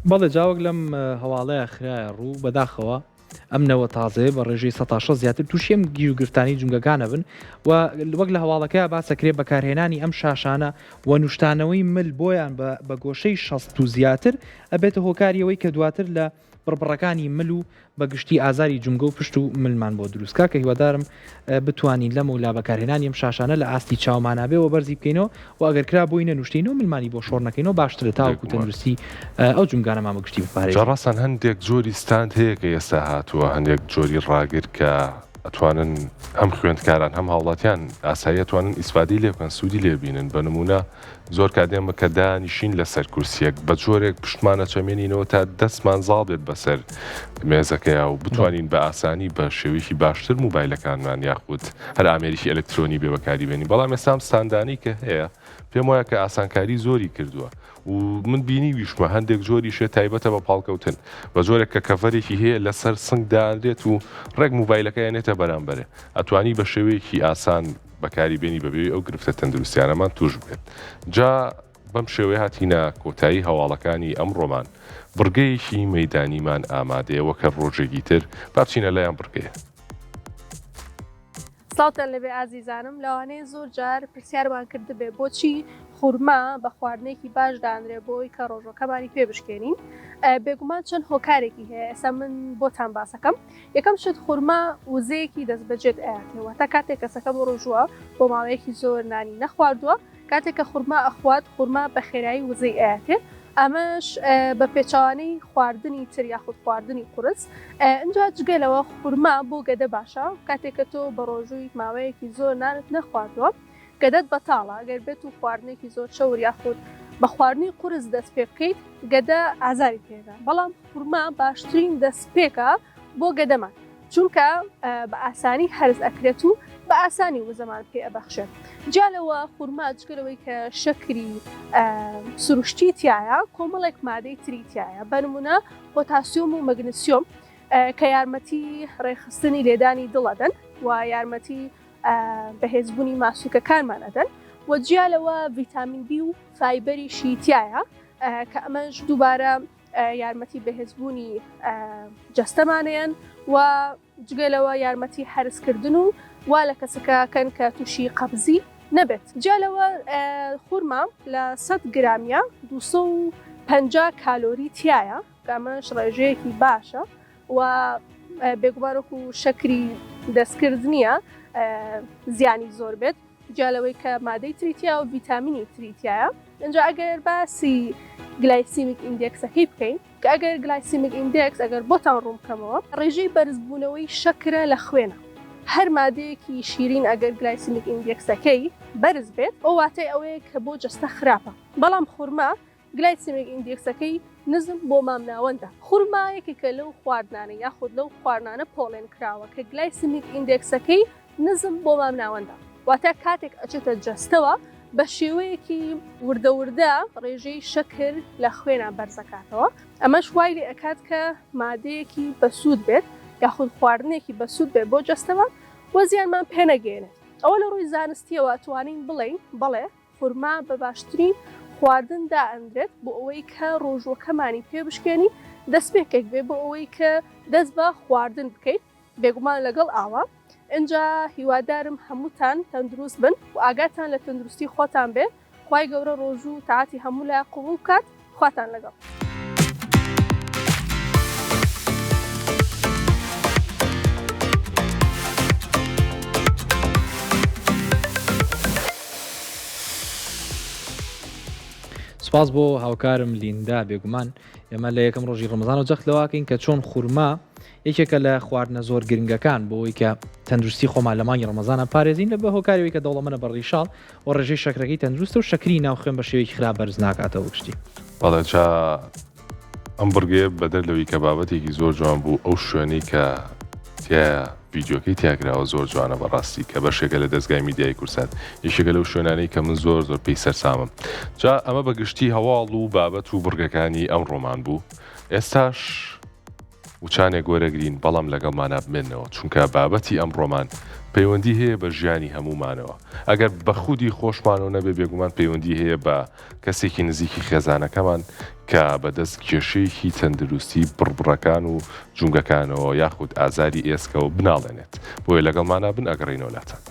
[SPEAKER 1] بەڵێ جا وەک لەم هەواڵەیە خرایە ڕوو بەداخەوە ئەم نەوە تازەیە بە ڕێژەی 16 زیاتر تووشی ئەم گیروگرفتانەی جومگەکانە بن و وەک لە هەواڵەکەیا باسەکرێ بەکارهێنانی ئەم شاشانە و نوشتانەوەی مل بۆیان بە گۆشەی 60 و زیاتر ئەبێتە هۆکاری ئەوەی کە دواتر لە بڕبڕەکانی مل و بە گشتی ئازاری جومگە و پشت و ملمان بۆ دروست کا کە هیوادارم بتوانین لەمەولا بەکارهێنانی ئەم شاشانە لە ئاستی چاومانا بێ و بەرزی بکەینەوە و ئەگەر کرا بۆی نەنوشتینەوە ملمانی بۆ شۆڕ نەکەینەوە باشترە تاوەکو
[SPEAKER 2] بێگومان.
[SPEAKER 1] تەندروستی ئەو جومگانەمان بە گشتی
[SPEAKER 2] جا
[SPEAKER 1] بپارێزین.
[SPEAKER 2] ڕاستان هەندێک جۆری ستاند هەیە کە ئێستا هاتووە هەندێک جۆری ڕاگر کە ئەتوانن هەم خوێندکاران هەم هاوڵاتیان ئاسایی ئەتوانن ئیسفادەی لێ بکەن سوودی لێ بینن بە نموونە زۆر کات ئێمە کە دانیشین لەسەر کورسیەک بە جۆرێک پشتمان ئەچەمێنینەوە تا دەستمان زاڵ بێت بەسەر مێزەکەیا و بتوانین بە ئاسانی بە شێوەیەکی باشتر موبایلەکانمان یاخود هەر ئامێریکی ئەلکترۆنی بێ بەکاری بێنین بەڵام ئێستا ئەم ستاندانەی کە هەیە پێم وایە کە ئاسانکاری زۆری کردووە و من بینیویشمە هەندێک جۆریشێ تایبەتە بە پاڵکەوتن بە جۆرێک کە کەڤەرێکی هەیە لەسەر سنگ دانرێت و ڕێک موبایلەکە ئەنێتە بەرامبەرێ ئەتوانی بە شێوەیەکی ئاسان بەکاری بێنی بەبێ ئەو گرفتە تەندروستیانەمان توش بێت جا بەم شێوەیە هاتینە کۆتایی هەواڵەکانی ئەمڕۆمان بڕگەیەکی مەیدانیمان ئامادەیە وەک هەر ڕۆژێکی تر با بچینە لای ئەم بڕگەیە.
[SPEAKER 3] سڵاوتان لێبێ ئازیزانم، لەوانەیە زۆر جار پرسیارمان کردبێ بۆچی خورما بە خواردنێکی باش دانرێ بۆ ئەوی کە ڕۆژوەکەمانی پێ بشکێنین؟ بێگومان چەند هۆکارێکی هەیە ئێستا من بۆتان باسەکەم. یەکەم شت خورما وزەیەکی دەستبەجێت ئەیاتێ واتە کاتێک کەسەکە بۆ ڕۆژووە بۆ ماوەیەکی زۆر نانی نەخواردووە کاتێک کە خورما ئەخوات خورما بە خێرایی وزەی ئەیاتێ ئەمەش بە پێچەوانەی خواردنی تر یاخود خواردنی قورس ئینجا جگە لەوە خورما بۆ گەدە باشە کاتێک کە تۆ بە ڕۆژووی ماوەیەکی زۆر نانت نەخواردووە گەدەت بەتاڵە ئەگەر بێت و خواردنێکی زۆر چەور یاخود بە خواردنی قورس دەست پێ بکەیت گەدە ئازاری پێدا بەڵام خورما باشترین دەستپێکە بۆ گەدەمان چونکە بە ئاسانی هەرس ئەکرێت و بە ئاسانی وزەمان پێ ئەبەخشێت جیا لەوە خورما جگە لەوەی کە شەکری سروشتی تایە کۆمەڵێک مادەی تری تایە بە نمونە پۆتاسیۆم و مەگنسیۆم کە یارمەتی ڕێکخستنی لێدانی دڵ ئەدەن و یارمەتی بەهێزبوونی ماسولکەکانمان ئەدەن و جیا لەوە ڤیتامین بی و فایبەریشی تایە کە ئەمەش دووبارە یارمەتی بەهێزبوونی جەستەمانەیەن و جگە لەوە یارمەتی هەرسکردن و وا لە کەسەکە کەن کە تووشی قەبزی نەبێت. جیا لەوە خورما لە 100 گرامیە 250 کالۆری تایە کە ئەمەش ڕێژەیەکی باشە و بێگومان وەکو شەکری دەستکرد نییە زیانی زۆر بێت. جیا لەوەی کە مادەی تری تیا و ڤیتامینی تری تیایە ئینجا ئەگەر باسی glycemic index ەکەی بکەین کە ئەگەر glycemic index ئەگەر بۆتان ڕوون بکەمەوە ڕێژەی بەرزبوونەوەی شەکرە لە خوێنە هەر مادەیەکی شیرین ئەگەر glycemic index ەکەی بەرز بێت ئەو واتای ئەوەیە کە بۆ جەستە خراپە بەڵام خورما glycemic index ەکەی نزم بۆ مامناوەندە. خورما یەکێکە لەو خواردنانەی یاخود لەو خواردنانە پۆڵێن کراوە کە glycemic index ەکەی نزم بۆ مامناوەندە. واتە کاتێک ئەچێتە جەستەوە بە شێوەیەکی وردە وردە ڕێژەی شەکر لە خوێنا بەرزەکاتەوە. ئەمەش وای لێ ئەکات کە مادەیەکی بەسوود بێت یاخود خواردنێکی بەسوود بێت بۆ جەستەمان و زیانمان پێنەگەیەنێت. ئەوە لە ڕووی زانستییەوە ئەتوانین بڵێین بەڵێ خورما بە باشترین خواردن دائەنرێت بۆ ئەوەی کە ڕۆژووەکەمانی پێ بشکێنین، دەستپێکێک بێ بۆ ئەوەی کە دەست بە خواردن بکەیت بێگومان لەگەڵ ئاوە. ئینجا هیوادارم هەمووتان تەندروست بن و ئاگاتان لە تەندروستی خۆتان بێ، خوای گەورە ڕۆژوو و تاعەتی هەموو لایەک قبوڵ بکات، خواتان لەگەڵ.
[SPEAKER 1] سوپاس بۆ هاوکارم لیندا بێگومان. ئێمە لە یەکەم ڕۆژی ڕەمەزانەوە جەخت لەوەکەین کە چۆن خورما یەکێکە لە خواردنە زۆر گرنگەکان بۆ ئەوەی کە تەندروستی خۆمان لە مانگی ڕەمەزانە پارێزین لە بە هۆکاری کە دەوڵەمەنە بە ڕیشاڵ و ڕێژەی شەکرەکەی تەندروستە و شەکری ناو خوێن بە شێوەیەکی خراپ بەرز ناکاتەوە گشتی.
[SPEAKER 2] بەڵێ جا ئەم بڕگەیە بەدەر لەوەی کە بابەتێکی زۆر جوان بوو ئەو شوێنەی کە تیایا ڤیدیۆکەی تیا کراوە زۆر جوانە بەڕاستی کە بەشێکە لە دەزگای میدیای کوردسات یەکێکە لەو شوێنانەی کە من زۆر زۆر پێی سەرسامم جا ئەمە بە گشتی هەواڵ و بابەت و بڕگەکانی ئەمڕۆمان بوو ئێستاش وچانێک وەرەگرین بەڵام لەگەڵمانا بمێنەوە چونکە بابەتی ئەمڕۆمان پەیوەندی هەیە بە ژیانی هەموومانەوە ئەگەر بە خودی خۆشمانەوە نەبێ بێگومان پەیوەندی هەیە بە کەسێکی نزیکی خێزانەکەمان کە بەدەست کێشەیەکی تەندروستی بڕبڕەکان و جومگەکانەوە یاخود ئازاری ئێسکەوە بناڵێنێت بۆیە لەگەڵمانا بن ئەگەڕێینەوە لاتان.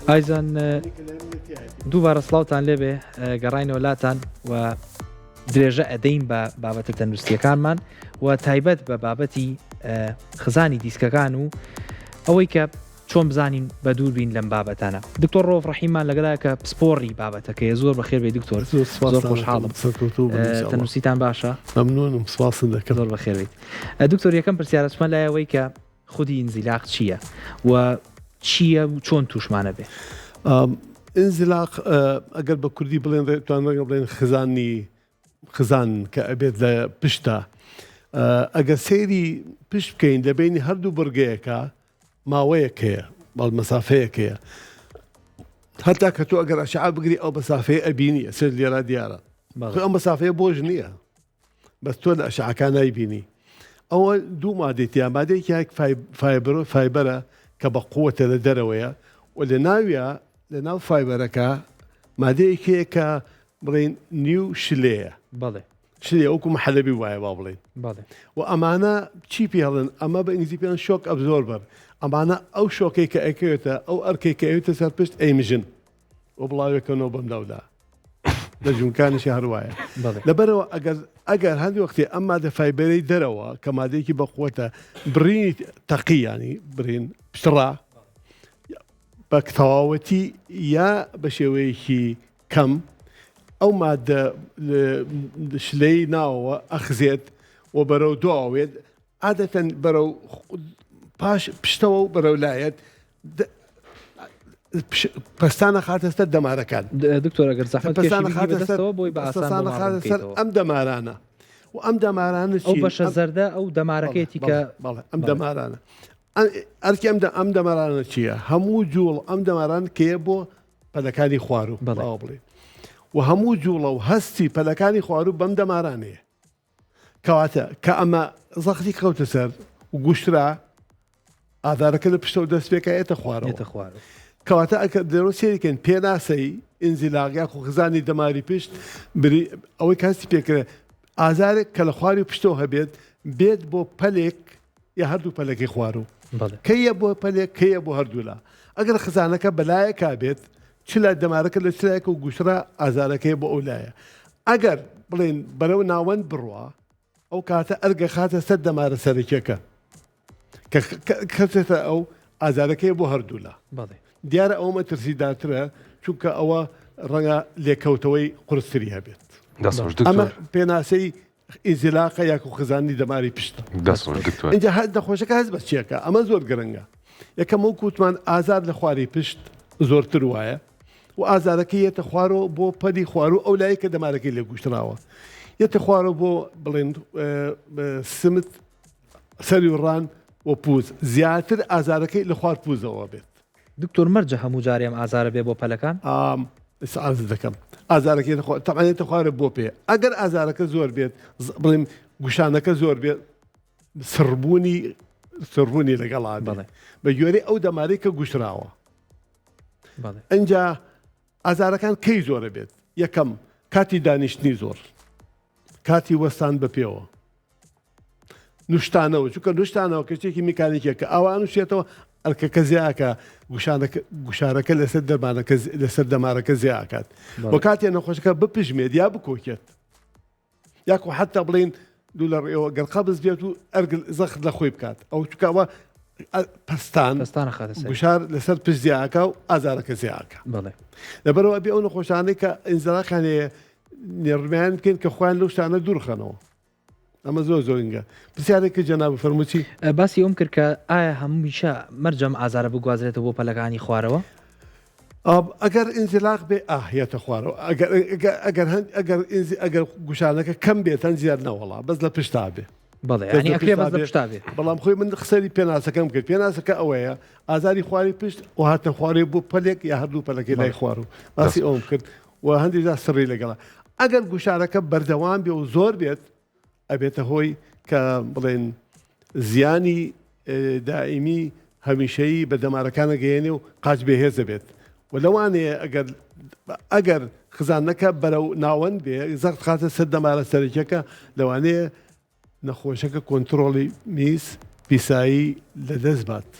[SPEAKER 1] ئایزان دووبارە سڵاوتان لێبێ گەڕاینەوە لاتان و درێژە ئەدەین بە بابەتە تەندروستیەکانمان و تایبەت بە بابەتی خزانی دیسکەکان و ئەوەی کە چۆن بزانین بە دوور بین لەم بابەتانە دکتۆر ڕۆف ڕەحیمان لەگەڵا کە پسپۆڕی بابەتەکەی زۆر بەخێر بێ دکتۆر زۆر خۆشحاڵم تەندروستیتان باشە
[SPEAKER 4] مەمنونم سپاست دەکەم
[SPEAKER 1] زۆر بەخێر بیت دکتۆر یەکەم پرسیارە چمە لایەوەی کە خودی ئینزیلاق چییە و چییە و چۆن تووشمانە بێ؟
[SPEAKER 4] ئینزیلاق ئەگەر بە کوردی بڵێن توان ڕەنگە بڵێن خزانی خزان کە ئەبێت لە پشتە ئەگەر سەیری پشت بکەین لە بینی هەردوو بڕگەیەکە ماوەیەک هەیە بەڵ مەسافەیەک هەیە هەتا کە تۆ ئەگەر ئەشعە بگری ئەو مەسافەیە ئەبینی سەر لێرا دیارە ئەو مەسافەیە بۆش نییە بەس تۆ لە ئەشعەکان نایبینی ئەوە دوو مادەی تیا مادەیەکی هەک fiber fiber ە کە بە قووەتە لە دەرەوەیە و لە ناویا لە ناو fiber ەکە مادەیەک هەیە کە بڵێن نیو شلەیە
[SPEAKER 1] بەڵێ
[SPEAKER 4] شلێ وەکو محەلەبی وایە با بڵێن
[SPEAKER 1] بەڵێ
[SPEAKER 4] و ئەمانە چی پێ هەڵێن ئەمە بە ئینگلیزی پێیان shock absorber ئەمانە ئەو shock ەی کە ئەکەوێتە ئەو ئەرکەی کە ئەوێتە سەر پشت ئەیمژن و بڵاوێکەنەوە بەم لاولا لە جوونکانیشی هەروایە لەبەرەوە ئەگەر ئەگەر هەندی وەختی ئەم مادە fiber ەی دەرەوە کە مادەیەکی بەقوەتە برینی تەقی ینی برین پشتڕا بە تەواوەتی یا بە شێوەیەکی کەم ئەو مادە شلەی ناوەوە ئەخزێت و بەرەو دواوێت عادەتەن بەرەو پاش پشتەوە و بەرەو لایەت پەستانە خاتە سەر دەمارەکان
[SPEAKER 1] دکتۆر ئەگەر زەحمەت
[SPEAKER 4] پەستانە خاتە سەر
[SPEAKER 1] بۆی بە
[SPEAKER 4] ئاسان خاتە سەر ئەم دەمارانە و ئەم دەمارانە
[SPEAKER 1] ئەو بەشە زەردە ئەو دەمارەکەیەتی کە
[SPEAKER 4] بەڵێ ئەم دەمارانە ئەرکی ئەم ئەم دەمارانە چییە هەموو جوڵ ئەم دەماران کێ بۆ پەلەکانی خواروو بڵێ و هەموو جوڵە و هەستی پەلەکانی خواروو بەم دەمارانەیە کەواتە کە ئەمە زەختی کەوتە سەر و گوشترا ئازارەکە لە پشتەوە دەست پێکە ئێتە خوارەوە
[SPEAKER 1] خوارەوە
[SPEAKER 4] کەواتە ئەکە دەرۆ سێریکەن پێناسەی ئینزیلاق یاخو خزانی دەماری پشت بری ئەوەی کاسی پێکرێ ئازارێک کە لە خواری پشتەوە هەبێت بێت بۆ پەلێک یا هەردوو پەلەکەی خواروو کەیە بۆ پەلێک کەیە بۆ هەردوولا ئەگەر خزانەکە بەلایەکا بێت چ لای دەمارەکە لە چلایەکە و گوشرا ئازارەکەی بۆ ئەو لایە ئەگەر بڵێن بەرەو ناوەند بڕوا ئەو کاتە ئەرگە خاتە سەر دەمارە سەرەکیەکە کە کەسێتە ئەو ئازارەکەی بۆ هەردوولا دیارە ئەو مەترسیدارترە چونکە ئەوە ڕەنگە لێکەوتەوەی قورستری هەبێت ئەمە پێناسەی ئینزیلاقە یاکو خزانی دەماری پشتە.
[SPEAKER 2] دەست خۆش دکتۆر.
[SPEAKER 4] ئینجا هەر نەخۆشەکە هەست بە چیەکە ئەمە زۆر گرنگە یەکەم وەکو وتمان ئازار لە خواری پشت زۆرتر وایە و ئازارەکەی یەتە خوارەوە بۆ پەلی خوارو ئەو لای کە دەمارەکەی لێ گوشتراوە یەتە خوارەوە بۆ بڵێن سمت سەری و ڕان و پوز زیاتر ئازارەکەی لە خوار پوزەوە بێت.
[SPEAKER 1] دکتۆر مەرجە هەموو جارێ ئەم ئازارە بێ بۆ پەلەکان؟
[SPEAKER 4] ئام عەرز دەکەم ئازارەکەی لە خۆ تەبعەن یەتە خوارە بۆ پێ ئەگەر ئازارەکە زۆر بێت بڵێم گوشانەکە زۆر بێت سڕبوونی سڕبوونی لەگەڵا بێت بە گوێرەی ئەو دەمارەی کە گوشراوە ئینجا ئازارەکان کەی زۆرە بێت یەکەم کاتی دانیشتنی زۆر کاتی وەستان بە پێوە نوشتانەوە چونکە نوشتانەوە کەشتێکی میکانیکیە کە ئاوا نووسێتەوە ئەرکەکە زیاکە گوشانەکە گوشارەکە لەسەر دەرمانەکە لەسەر دەمارەکە زیاکات و کاتێ نەخۆشەکە بپژمێت یا بکۆکێت یاکو حتا بڵین دوو لە ڕێەوە گەر قەبز بێت و ئەرگل زەخت لە خۆی بکات ئەو چکاوە پەستان
[SPEAKER 1] پەستان ئەخاتە سەری.
[SPEAKER 4] گوشار لەسەر پشت زیاکە و ئازارەکە زیاکە
[SPEAKER 1] بەڵێ.
[SPEAKER 4] لەبەرەوە ئەبێ ئەو نەخۆشانەی کە ئینزلاقیان هەیە نێڕمیان بکەین کە خۆیان لەو شتانە دوورخەنەوە ئەمە زۆر زۆر گرنگە پرسیارێک کرد جەنابت فەرموو چی؟
[SPEAKER 1] باسی ئەوم کرد کە ئایا هەمیشە مەرجە ئەم ئازارە بگوازرێتەوە بۆ پەلەکانی خوارەوە؟
[SPEAKER 4] ئەگەر ئینزلاق بێ ئاه یەتە خوارەوە ئەگەر ئەگەر هەند ئەگەر ئینزی ئەگەر گوشانەکە کەم بێت هەند زیاد نەوەڵا بەس لە پشتا بێ
[SPEAKER 1] بەڵێ یعنی ئەکرێ بەس لە پشتا بێ
[SPEAKER 4] بەڵام خۆی من قسەری پێناسەکەم کرد پێناسەکە ئەوەیە ئازاری خواری پشت و هاتنە خوارێ بۆ پەلێک یا هەردوو پەلەکەی لای خوار و باسی ئەوم کرد و هەندێک جار سڕی لەگەڵە ئەگەر گوشارەکە بەردەوام بێ و زۆر بێت ئەبێتە هۆی کە بڵێن زیانی دائیمی هەمیشەیی بە دەمارەکانە گەیەنێ و قاچ بێهێز دەبێت و لەوانەیە ئەگەر ئەگەر خزانەکە بەرەو ناوەند بێ زەخت خاتە سەر دەمارە سەرەکیەکە لەوانەیە نەخۆشەکە کۆنتترۆڵی میز پیسایی لەدەست بات.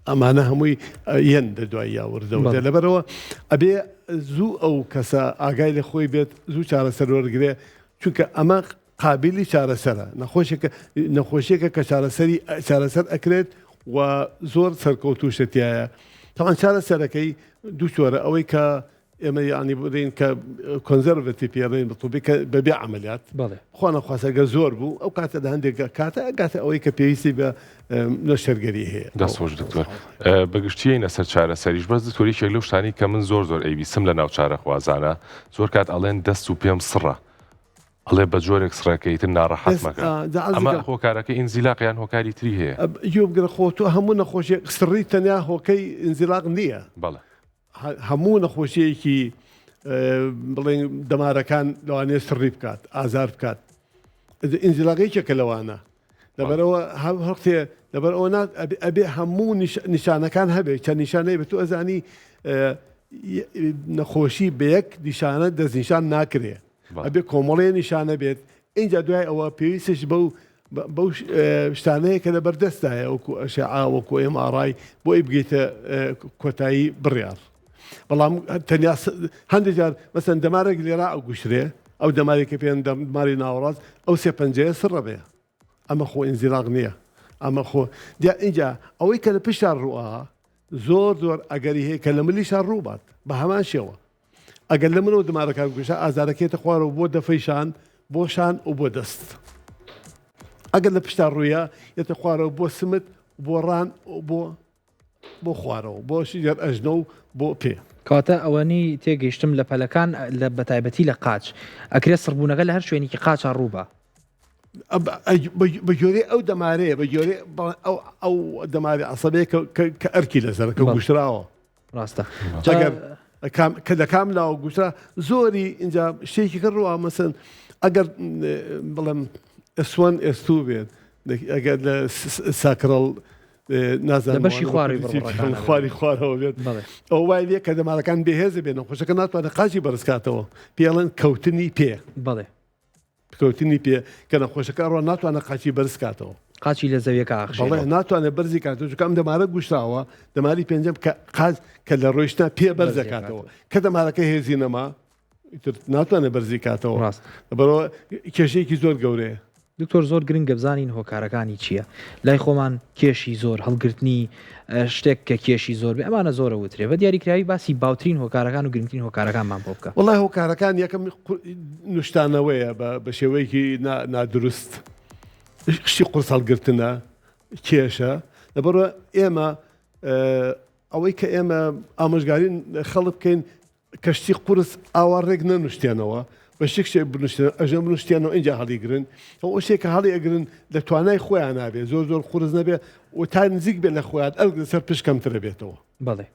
[SPEAKER 4] ئەمانە هەمووی یەن لە دوای یا وردە وردە لەبەرەوە ئەبێ زوو ئەو کەسە ئاگای لە خۆی بێت زوو چارەسەر وەرگێ چونکە ئەمە قابلی چارەسەرە نەخۆشێکە نەخۆشیەکە کە چارەسەری چارەسەر ئەکرێت و زۆر سەرکەوتوشە تایە تەوان چارەسەرەکەی دوو چۆرە ئەوەی کە ئێمە یانی بڵێین کە conservative پێڵێن بە طبی کە بەبێ عملیات
[SPEAKER 1] بەڵێ
[SPEAKER 4] خوا نەخواستە گەر زۆر بوو ئەو کاتە لە هەندێک کاتە ئەگاتە ئەوەی کە پێویستی بە نەشتەرگەری هەیە.
[SPEAKER 2] دەست خۆش دکتۆر. بەگشتیەینە سەر چارەسەریش بەس دکتۆر یەکێک لەو شتانەی کە من زۆر زۆر ئەیبیستم لە ناو چارەخوازانە زۆر کات ئەڵێن دەست و پێم سڕە ئەڵێ بە جۆرێک سڕێکە ئیتر ناڕەحەت مەکە ئەمە هۆکارەکە ئینزیلاق یان هۆکاری تری هەیە؟
[SPEAKER 4] گوێ بگرە خۆ تۆ هەموو نەخۆشیەک سڕی تەنیا هۆکەی ئینزیلاق نییە.
[SPEAKER 2] بەڵێ.
[SPEAKER 4] هەموو نەخۆشیەکی بڵێن دەمارەکان لەوانەیە سڕی بکات ئازار بکات ئینزیلاق یەکێکە لەوانە لەبەرەوە هەڵتێ لەبەر ئەوە ئەبێ هەموو نیشانەکان هەبێت چەند نیشانەی بە تۆ ئەزانی نەخۆشی بە یەک نیشانە دەستنیشان ناکرێ ئەبێ کۆمەڵێ نیشانە بێت اینجا دوای ئەوە پێویستش بەو بەو شتانەیە کە لە بەردەستدایە وەکو ئەشعە وەکو MRI بۆ ئەی بگەیتە کۆتایی بڕیار بەڵام تەنیا هەندێک جار مەسەن دەمارێک لێرا ئەو گوشرێ ئەو دەمارێک کە پێیان دەماری ناوەڕاست ئەو سێ پەنجەیە سڕە بێ ئەمە خۆ ئینزیلاق نییە ئەمە خۆ دیا اینجا ئەوەی کە لە پشتا ڕووە زۆر زۆر ئەگەری هەیە کە لە ملیشا ڕووبات بە هەمان شێوە ئەگەر لە منەوە دمارەکان بکوژە ئازارەکەیتە خوارەوە بۆ دەفەی شان بۆ شان و بۆ دەست ئەگەر لە پشتا ڕوویە یەتە خوارەوە بۆ سمت بۆ ڕان و بۆ بۆ خوارەوە بۆ شیجەر ئەژنۆ و بۆ پێ.
[SPEAKER 1] کەواتە ئەوەنی تێگەیشتم لە پەلەکان لە بەتایبەتی لە قاچ ئەکرێ سڕبوونەکە لە هەر شوێنێکی قاچا ڕووبا.
[SPEAKER 4] بە گوێرەی ئەو دەمارەیە بە گوێرەی ئەو ئەو دەماری عەسەبەیە کە ئەرکی لەسەرە کە گوشراوە.
[SPEAKER 1] ڕاستە
[SPEAKER 4] ئەگەر کە لە کام لاوە گوشرا زۆری اینجا شتێکی کە ڕوا مەسن ئەگەر بڵێم ئەسوان ئێستو بێت ئەگەر لە sacral
[SPEAKER 1] نازانم بەشی خواری
[SPEAKER 4] خواری خوارەوە بێت ئەو وای لێ کە دەمارەکان بێهێز بێن نەخۆشەکە ناتوانێت قاچی بەرزکاتەوە پێڵەن کەوتنی پێ
[SPEAKER 1] بەڵێ
[SPEAKER 4] کەوتنی پێ کە نەخۆشەکە ئەڕوا ناتوانێت قاچی بەرز کاتەوە.
[SPEAKER 1] قاچی لە زەویەکە ئاخشێنەوە.
[SPEAKER 4] بەڵێ ناتوانێت بەرزی کاتەوە چونکە ئەم دەمارە گوشراوە دەماری پێنجەم کە قاچ کە لە ڕۆیشتنا پێ بەرز دەکاتەوە کە دەمارەکە هێزی نەما ئیتر ناتوانێت بەرزی کاتەوە
[SPEAKER 1] ڕاست.
[SPEAKER 4] لەبەرئەوە کێشەیەکی زۆر گەورەیە.
[SPEAKER 1] دکتۆر زۆر گرنگە بزانین هۆکارەکانی چییە لای خۆمان کێشی زۆر هەڵگرتنی شتێک کە کێشی زۆر بێ ئەمانە زۆرە وترێ بە دیاریکراوی باسی باوترین هۆکارەکان و گرنگترین هۆکارەکانمان بۆ بکە.
[SPEAKER 4] وەڵای هۆکارەکان یەکەم نوشتانەوەیە بە شێوەیەکی نادروست شتی قورس هەڵگرتنە کێشە لەبەرئەوە ئێمە ئەوەی کە ئێمە ئامۆژگاری خەڵک بکەین کەشتی قورس ئاوا ڕێک نەنوشتێنەوە بە شتێک شتێک بنوشتێن ئەژە بنوشتێنەوە ئینجا هەڵیگرن ئەو شتێک کە هەڵی ئەگرن لە توانای خۆیان نابێ زۆر زۆر قورس نەبێ و تا نزیک بێ لە خۆیان ئەرک لەسەر پشت کەمترە بێتەوە.
[SPEAKER 1] بەڵێ.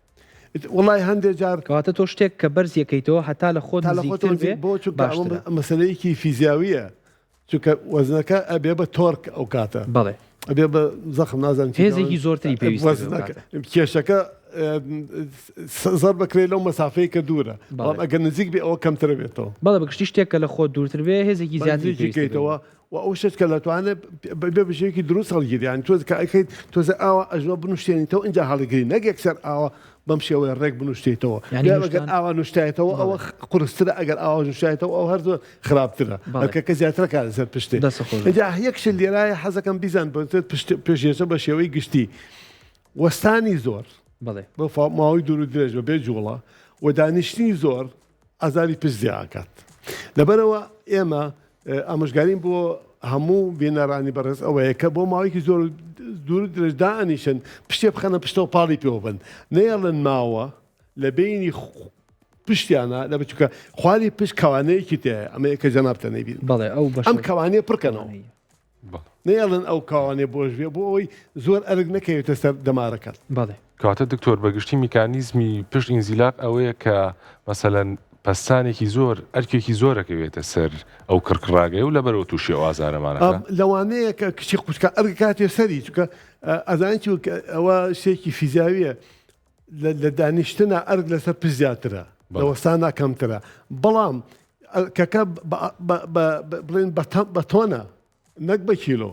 [SPEAKER 4] وەڵای هەندێ جار.
[SPEAKER 1] کەواتە تۆ شتێک کە بەرز یەکەیتەوە هەتا لە خۆت
[SPEAKER 4] تا لە خۆتەوە
[SPEAKER 1] نزیکتر بێ
[SPEAKER 4] نزیک بۆ چونکە ئەوە
[SPEAKER 1] باشترە.
[SPEAKER 4] مەسەلەیەکی فیزیاوییە چونکە وەزنەکە ئەبێ بە torque ئەو کاتە.
[SPEAKER 1] بەڵێ.
[SPEAKER 4] ئەبێ بە زەخم نازانم چی
[SPEAKER 1] هێزێکی زۆرتری پێویستە
[SPEAKER 4] وەزنەکە کێشەکە زەر بکرێت لەو مەسافەی کە دوورە بەڵام ئەگەر نزیک بێ ئەوە کەمترە بێتەوە.
[SPEAKER 1] بەڵێ بەگشتی شتێک کە لە خۆت دوورتر بێ هێزێکی زیاتری پێویستە
[SPEAKER 4] کەیتەوە و ئەو شتێک کە لەتوانێت بێ بە شێوەیەکی دروست هەڵگیری یانی تۆز کە ئەکەیت تۆزە ئاوا ئەژنۆ بنوشتێنیتەوە ئینجا هەڵیگری نەک یەکسەر ئاوا. بەم شێوەیە ڕێک بنوشتیتەوە.
[SPEAKER 1] یانی
[SPEAKER 4] ئەگەر
[SPEAKER 1] نوشتان
[SPEAKER 4] ئاوا نوشتایەتەوە ئەوە
[SPEAKER 1] بەڵێ.
[SPEAKER 4] قورسترە، ئەگەر ئاوا نوشتایەتەوە ئەو هەر زۆر خراپترە.
[SPEAKER 1] بەڵێ.
[SPEAKER 4] ئەرکەکە زیاترە کار لەسەر پشتێ.
[SPEAKER 1] دەست خۆش بێت.
[SPEAKER 4] ئینجا یەک شت لێرایە حەزەکەم بیزان بۆ پشت پێشێشە بە شێوەی گشتی وەستانی زۆر
[SPEAKER 1] بەڵێ.
[SPEAKER 4] بۆ ماوەی دوور و درێژ بە بێ جوڵە و دانیشتنی زۆر ئازاری پشت زیاکات. لەبەرئەوە ئێمە ئامۆژگاریم بۆ هەموو بینەرانی بەڕێز ئەوەیە کە بۆ ماوەیەکی زۆر دوور و درێژ دائەنیشن پشتێ بخەنە پشتەوە پاڵی پێوە بن نەیەڵن ماوە لە بینی پشتیانە لە بچووکە خواری پشت کەوانەیەکی تێ ئەمە کە جەنابتە نەیبین
[SPEAKER 1] بەڵێ ئەو بەشە
[SPEAKER 4] ئەم کەوانەیە پڕکەنەوە
[SPEAKER 2] بەڵێ.
[SPEAKER 4] نەیەڵن ئەو کەوانەیە بۆش بێ بۆ ئەوەی زۆر ئەرک نەکەوێتە سەر دەمارەکان.
[SPEAKER 1] بەڵێ.
[SPEAKER 2] کەواتە دکتۆر بە گشتی میکانیزمی پشت ئینزیلاق ئەوەیە کە مەسەلەن پەستانێکی زۆر ئەرکێکی زۆر ئەکەوێتە سەر ئەو کڕکڕاگەیە و لەبەرەوە تووشی ئەو ئازارەمان ئەکا.
[SPEAKER 4] لەوانەیە کە کچی قوچکە ئەرک کاتێ سەری چونکە ئەزانی چی ئەوە شتێکی فیزیاویە لە دانیشتنا ئەرک لەسەر پشت زیاترە لە وەستانا کەمترە بەڵام ئەرکەکە بڵێن بە تۆنە نەک بە کیلۆ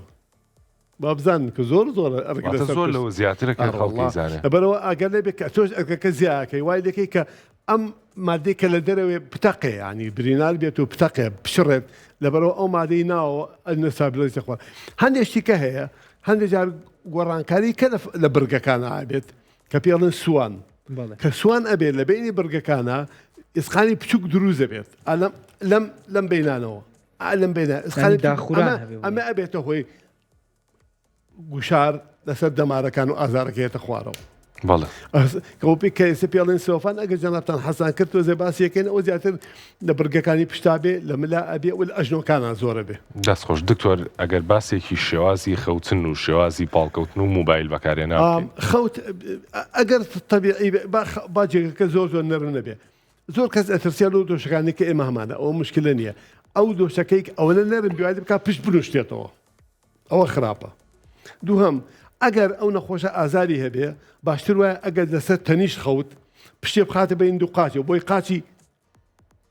[SPEAKER 4] با بزانن کە زۆر زۆر ئەرک لەسەر
[SPEAKER 2] زۆر لەوە زیاترە کە خەڵکی زانێ
[SPEAKER 4] لەبەرەوە ئەگەر لێ بێ کە تۆش ئەرکەکە زیاکەی وای لەکەی کە ئەم مادەی کە لە دەرەوەی بتەقێ ینی برینار بێت و بتەقێ بچڕێت لەبەرەوە ئەو مادەی ناوە ئەنەسابلۆی خوار هەندێک شتیکە هەیە هەندێک جار گۆڕانکاری کە لە بڕگەکانە ئابێت کە پێڵن سوان کە سوان ئەبێت لە بینی بڕگەکانە ئیسقانی بچووک دروست دەبێت لەم لەم لەم بینانەوە لەم بینە ئیسقانی
[SPEAKER 1] داخوران
[SPEAKER 4] ئەمە ئەبێتە هۆی گوشار لەسەر دەمارەکان و ئازارەکەیەتە خوارەوە.
[SPEAKER 2] بەڵێ.
[SPEAKER 4] کەەوە پێ کە ئێستا پێڵێن سۆفان ئەگەر جەنابتان حەزان کرد تۆزێ باسی یەکەین ئەوە زیاتر لە بڕگەکانی پشتا بێ لە ملا ئەبێ و لە ئەژنۆکانا زۆرە بێ.
[SPEAKER 2] دەست خۆش دکتۆر ئەگەر باسێکی شێوازی خەوتن و شێوازی پاڵکەوتن و موبایل بەکارهێنان بکەین.
[SPEAKER 4] خەوت ئەگەر تەبیعی بێ با جێگەکە زۆر زۆر نەرم نەبێ زۆر کەس ئەترسێ لەو دۆشەکانی کە ئێمە هەمانە ئەوە مشکلە نییە ئەو دۆشەکەی ئەوەنە نەرم بێ وای بکا پشت بنوشتێتەوە ئەوە خراپە. دووهەم، ئەگەر ئەو نەخۆشە ئازاری هەبێ، باشتر وایە ئەگەر لەسەر تەنیشت خەوت، پشتێ بخاتە بەین دوو قاچەوە بۆی قاچی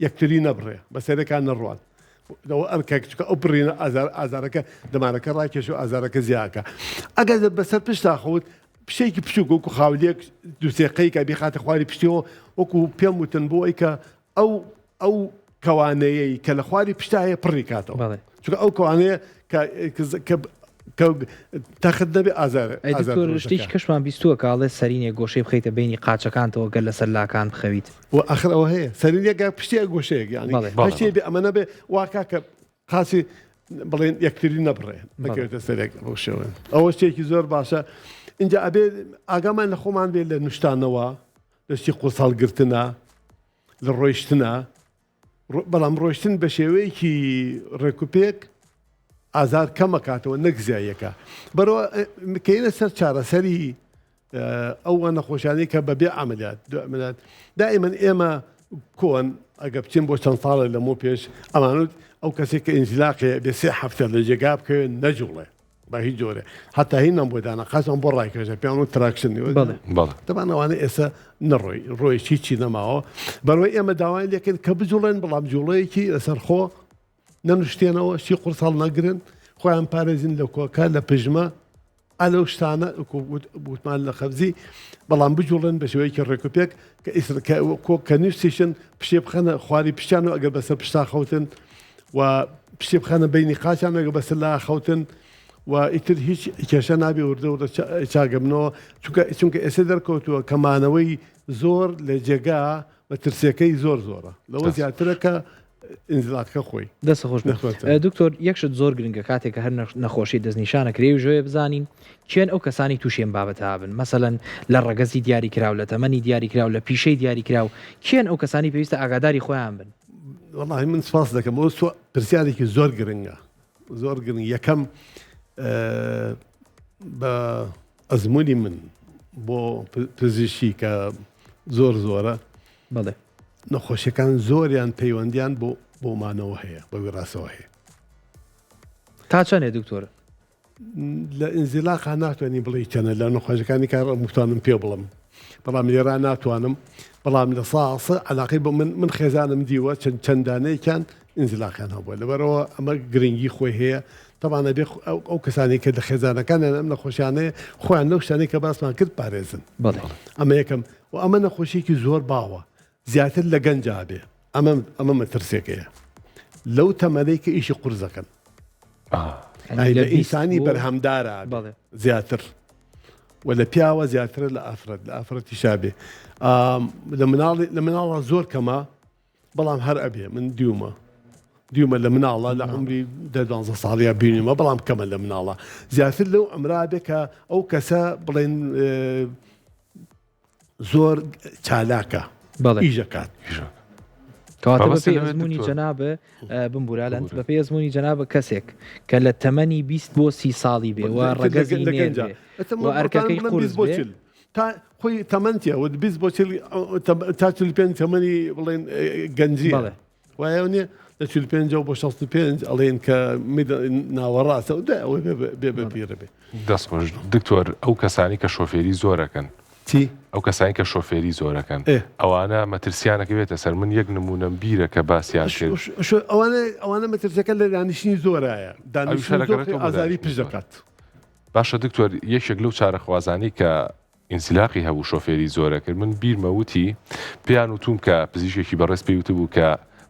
[SPEAKER 4] یەکتری نەبڕێ، بەسەرێکا نەڕوات. ئەوە ئەرکە، چونکە ئەو بڕینە ئازار ئازارەکە دەمارەکە ڕاکێشێ و ئازارەکە زیاکا. ئەگەر بەسەر پشتا خەوت، پشتێکی بچووک وەکوو خاولیەک دوو سێ قەیکە بیخاتە خواری پشتیەوە، وەکوو پێم وتن بۆ ئەوەی کە ئەو ئەو کەوانەیەی کە لە خواری پشتا هەیە پڕی کاتەوە
[SPEAKER 1] بەڵێ.
[SPEAKER 4] چونکە ئەو کەوانەیە کە کە کە تەخت نەبێ ئازار
[SPEAKER 1] ئەی
[SPEAKER 4] ئازار
[SPEAKER 1] دکتۆر
[SPEAKER 4] دروست
[SPEAKER 1] شتێکی
[SPEAKER 4] دەکات.
[SPEAKER 1] کەشمان بیستووە کە ئەڵێ سەرینێک گۆشەی بخەیتە بەینی قاچەکانتەوە گەر لەسەر لاکان بخەویت.
[SPEAKER 4] و ئاخر ئەوە هەیە سەرینێک یا پشتێک گۆشەیەک یانی
[SPEAKER 1] بەڵێ.
[SPEAKER 2] بەڵێ
[SPEAKER 4] هەرچی
[SPEAKER 2] بەڵێ.
[SPEAKER 4] بێ ئەمە نەبێ وا کا کە قاچی بڵێن یەکتری نەبڕێ
[SPEAKER 1] بەڵێ.
[SPEAKER 4] نەکەوێتە سەرێک بەو شێوەیە ئەوە شتێکی زۆر باشە ئینجا ئەبێ ئاگامان لە خۆمان بێ لە نوشتانەوە دەستی قورس هەڵگرتنە لە ڕۆیشتنە بەڵام ڕۆیشتن بە شێوەیەکی ڕێکوپێک ئازار کەمەکاتەوە نەک زیایەکە بەرەوە کەینە سەر چارەسەری ئەو نەخۆشیانەی کە بەبێ عملیات عملیات دائما ئێمە کۆن ئەگە بچین بۆ چەند ساڵە لەمە پێش ئەمانوت ئەو کەسێک کە ئینزلاقێ بێ سێ هەفتە لە جێگا بکەوێت نەجوڵێ بە هیچ جۆرێ حتا هینمان بۆ دانا قاچمان بۆ ڕایکێشە پێیان وت traction
[SPEAKER 1] بەڵێ.
[SPEAKER 2] بەڵێ.
[SPEAKER 4] تەبعەن ئەوانە ئێستا نەڕۆی ڕۆی هیچی نەماوە بەڕۆی ئێمە داوای لێکرد کە بجوڵێن بەڵام جوڵەیەکی لەسەر خۆ نەنوشتێنەوە شتی قورس هەڵنەگرن خۆیان پارێزین لە کۆکە لە پژمە ئا لەو شتانە وەکو وتمان لە قەبزی بەڵام بجوڵێن بە شێوەیەکی ڕێکوپێک کە ئیسر کە کۆ کە نووسیشن پشێ بخەنە خواری پشتیان و ئەگەر بەسەر پشتا خەوتن و پشتێ بخەنە بەینی قاچیان ئەگەر بەسەر لا خەوتن و ئیتر هیچ کێشە نابێ وردە وردە چاگەبنەوە چونکە چونکە ئێستا دەرکەوتووە کە مانەوەی زۆر لە جێگا مەترسیەکەی زۆر زۆرە لەوە زیاترە کە ئینزلاقەکە خۆی.
[SPEAKER 1] دەست خۆش بێت دکتۆر یەک شت زۆر گرنگە کاتێک کە هەر نەخۆشی دەستنیشانە کرێ و ژۆیە بزانین کێن ئەو کەسانی تووشی ئەم بابەتە بن مەسەلەن لە ڕەگەزی دیاری کراو لە تەمەنی دیاری کراو لە پیشەی دیاری کراو کێن ئەو کەسانی پێویستە ئاگاداری خۆیان بن؟
[SPEAKER 4] وەڵاهی من سپاس دەکەم ئەوە سوئ پرسیارێکی زۆر گرنگە زۆر گرنگ یەکەم بە ئەزمموی من بۆ پزیشکی کە زۆر زۆرە
[SPEAKER 1] بەڵێ
[SPEAKER 4] نەخۆشیەکان زۆریان پەیوەندیان بۆ بۆ مانەوە هەیە بە ویڕاسەوە هەیە
[SPEAKER 1] تا چەندێ دکتۆر؟
[SPEAKER 4] لە ئینزیلاقا ناتوانانی بڵێی چەنە لە نەخۆشەکانی کار متوانم پێ بڵم بەڵام لێرا ناتوانم بەڵام لە ساسە علاقەی بۆ من من خێزانم دیوە چەند چەندانەیەکیان ئینزیلاقیان هەبووە لەبەرەوە ئەمە گرنگی خۆی هەیە. تەبعەن ئەبێ ئەو کەسانەی کە لە خێزانەکانیان ئەم نەخۆشیانەیە خۆیان لەو شتانەی کە باسمان کرد پارێزن.
[SPEAKER 1] بەڵێ.
[SPEAKER 4] ئەمە یەکەم و ئەمە نەخۆشیەکی زۆر باوە زیاتر لە گەنجا بێ ئەمە ئەمە مەترسیەکەیە لەو تەمەنەی کە ئیشی قورس دەکەن.
[SPEAKER 1] یانی
[SPEAKER 4] لە
[SPEAKER 1] لە 20
[SPEAKER 4] ئینسانی
[SPEAKER 1] بۆ
[SPEAKER 4] بەرهەمدارا بێ
[SPEAKER 1] بەڵێ.
[SPEAKER 4] زیاتر و لە پیاوە زیاترە لە ئافرەت لە ئافرەتیشا بێ ئام، لە مناڵی لە مناڵا زۆر کەمە بەڵام هەر ئەبێ من دیومە دیومە لە مناڵە لە عمری دە دوانزە ساڵیا بینیمە بەڵام کەمە لە مناڵە زیاتر لەو ئەمرا بێ کە ئەو کەسە بڵێن زۆر چالاکە ئیژەکات.
[SPEAKER 1] کەواتە بەپێی ئەزمموی جەنابە بمبورە لەند بەپێی ئەزمموی جەنابە کەسێک کە لە تەمەنی 20 بۆ سی ساڵی بێ و ڕەگەزی لە ئەرکەکەی قورس بۆ
[SPEAKER 4] تا خۆی تەمەن تیا وت 20 بۆ تا 45 تەمەنی بڵێن گەنجی وایە نیە لە 45 بۆ 65 ئەڵێن کە ناوەڕاستە و دوای ئەوەی بێ بە پیرە بێ.
[SPEAKER 2] دەست خۆش دکتۆر ئەو کەسانی کە شۆفێری زۆرەکەن
[SPEAKER 4] چی؟
[SPEAKER 2] ئەو کەسانی کە شۆفێری زۆرەکەن ئەوانە مەترسیانەکەوێتە سەر من یەک نمونەم بیرە کە باسیان کرد
[SPEAKER 4] ئەوانە ئەوانە مەترسیەکە لە دانیشتنی زۆرایە دانیشتن زۆر ئازاری پشت دەکات.
[SPEAKER 2] باشە دکتۆر یەکێک لەو چارەخوازانەی کە ئینسیلاقی هەبوو شۆفێری زۆرە کرد من بیرمە وتی پێیان وتوم کە پزیشکێکی بەڕێز پێی وتبوو کە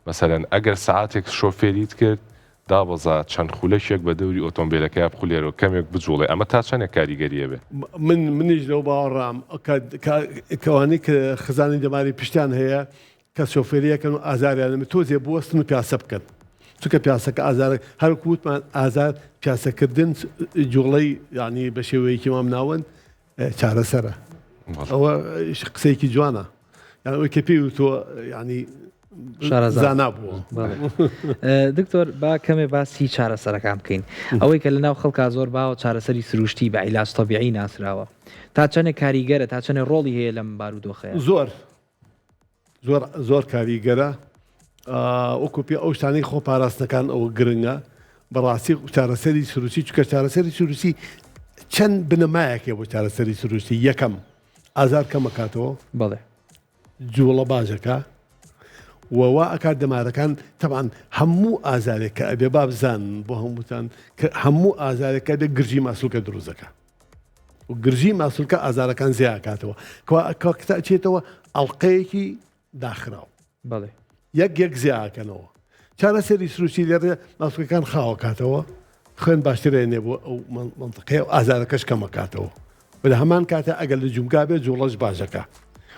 [SPEAKER 2] مەسەلەن ئەگەر سەعاتێک شۆفێریت کرد دابەزە چەند خولەکێک بە دەوری ئۆتۆمبیلەکەیا بخولێرەوە کەمێک بجوڵێ ئەمە تا چەندێک کاریگەری ئەبێ؟
[SPEAKER 4] من منیش لەو باوەڕام کە کەوانەی کە خزانی دەماری پشتیان هەیە کە شۆفێریەکەن و ئازاریان نەبێت تۆزێ بوەستن و پیاسە بکەن چونکە پیاسەکە ئازار هەروەکو وتمان ئازار پیاسەکردن جوڵەی یعنی بە شێوەیەکی مامناوەند چارەسەرە ئەوە قسەیەکی جوانە یان ئەوەی کە پێی وتووە یعنی زانا بووە
[SPEAKER 1] دکتۆر با کەمێ باسی چارەسەرەکان بکەین ئەوەی کە لە ناو خەڵکا زۆر باوە چارەسەری سروشتی بە عیلاج تەبیعی ناسراوە تا چەندێک کاریگەرە تا چەندێک ڕۆڵی هەیە لەم بارودۆخەیە
[SPEAKER 4] زۆر زۆر زۆر کاریگەرە وەکو پێ ئەو شتانەی خۆ پاراستنەکان ئەوە گرنگە بەڕاستی چارەسەری سروشتی چکە چارەسەری سروشتی چەند بنەمایەکێ بۆ چارەسەری سروشتی یەکەم ئازار کەمەکاتەوە
[SPEAKER 1] بەڵێ
[SPEAKER 4] جوڵە باجەکە ووا ئەکات دەمارەکان تەبان هەموو ئازارێک کە ئەبێ بابزان بۆ هەمووتان کە هەموو ئازارێکە بێ گرژی ماسولکە دروستەکە و گرژی ماسولکە ئازارەکان زیاکاتەوە کوا کە ئەچێتەوە ئەڵلقەیەکی داخراو
[SPEAKER 1] بەڵێ
[SPEAKER 4] یەک یەک زیاکەنەوە چارەسەری سروشتی لێرە ماسولکەکان خاوەکاتەوە خوێن باشترێنێ بۆ ئەو منطقەیە و ئازارەکەش کەمەکاتەوە و لە هەمان کاتە ئەگەر لە جومگا بێت جوڵەش باشەکە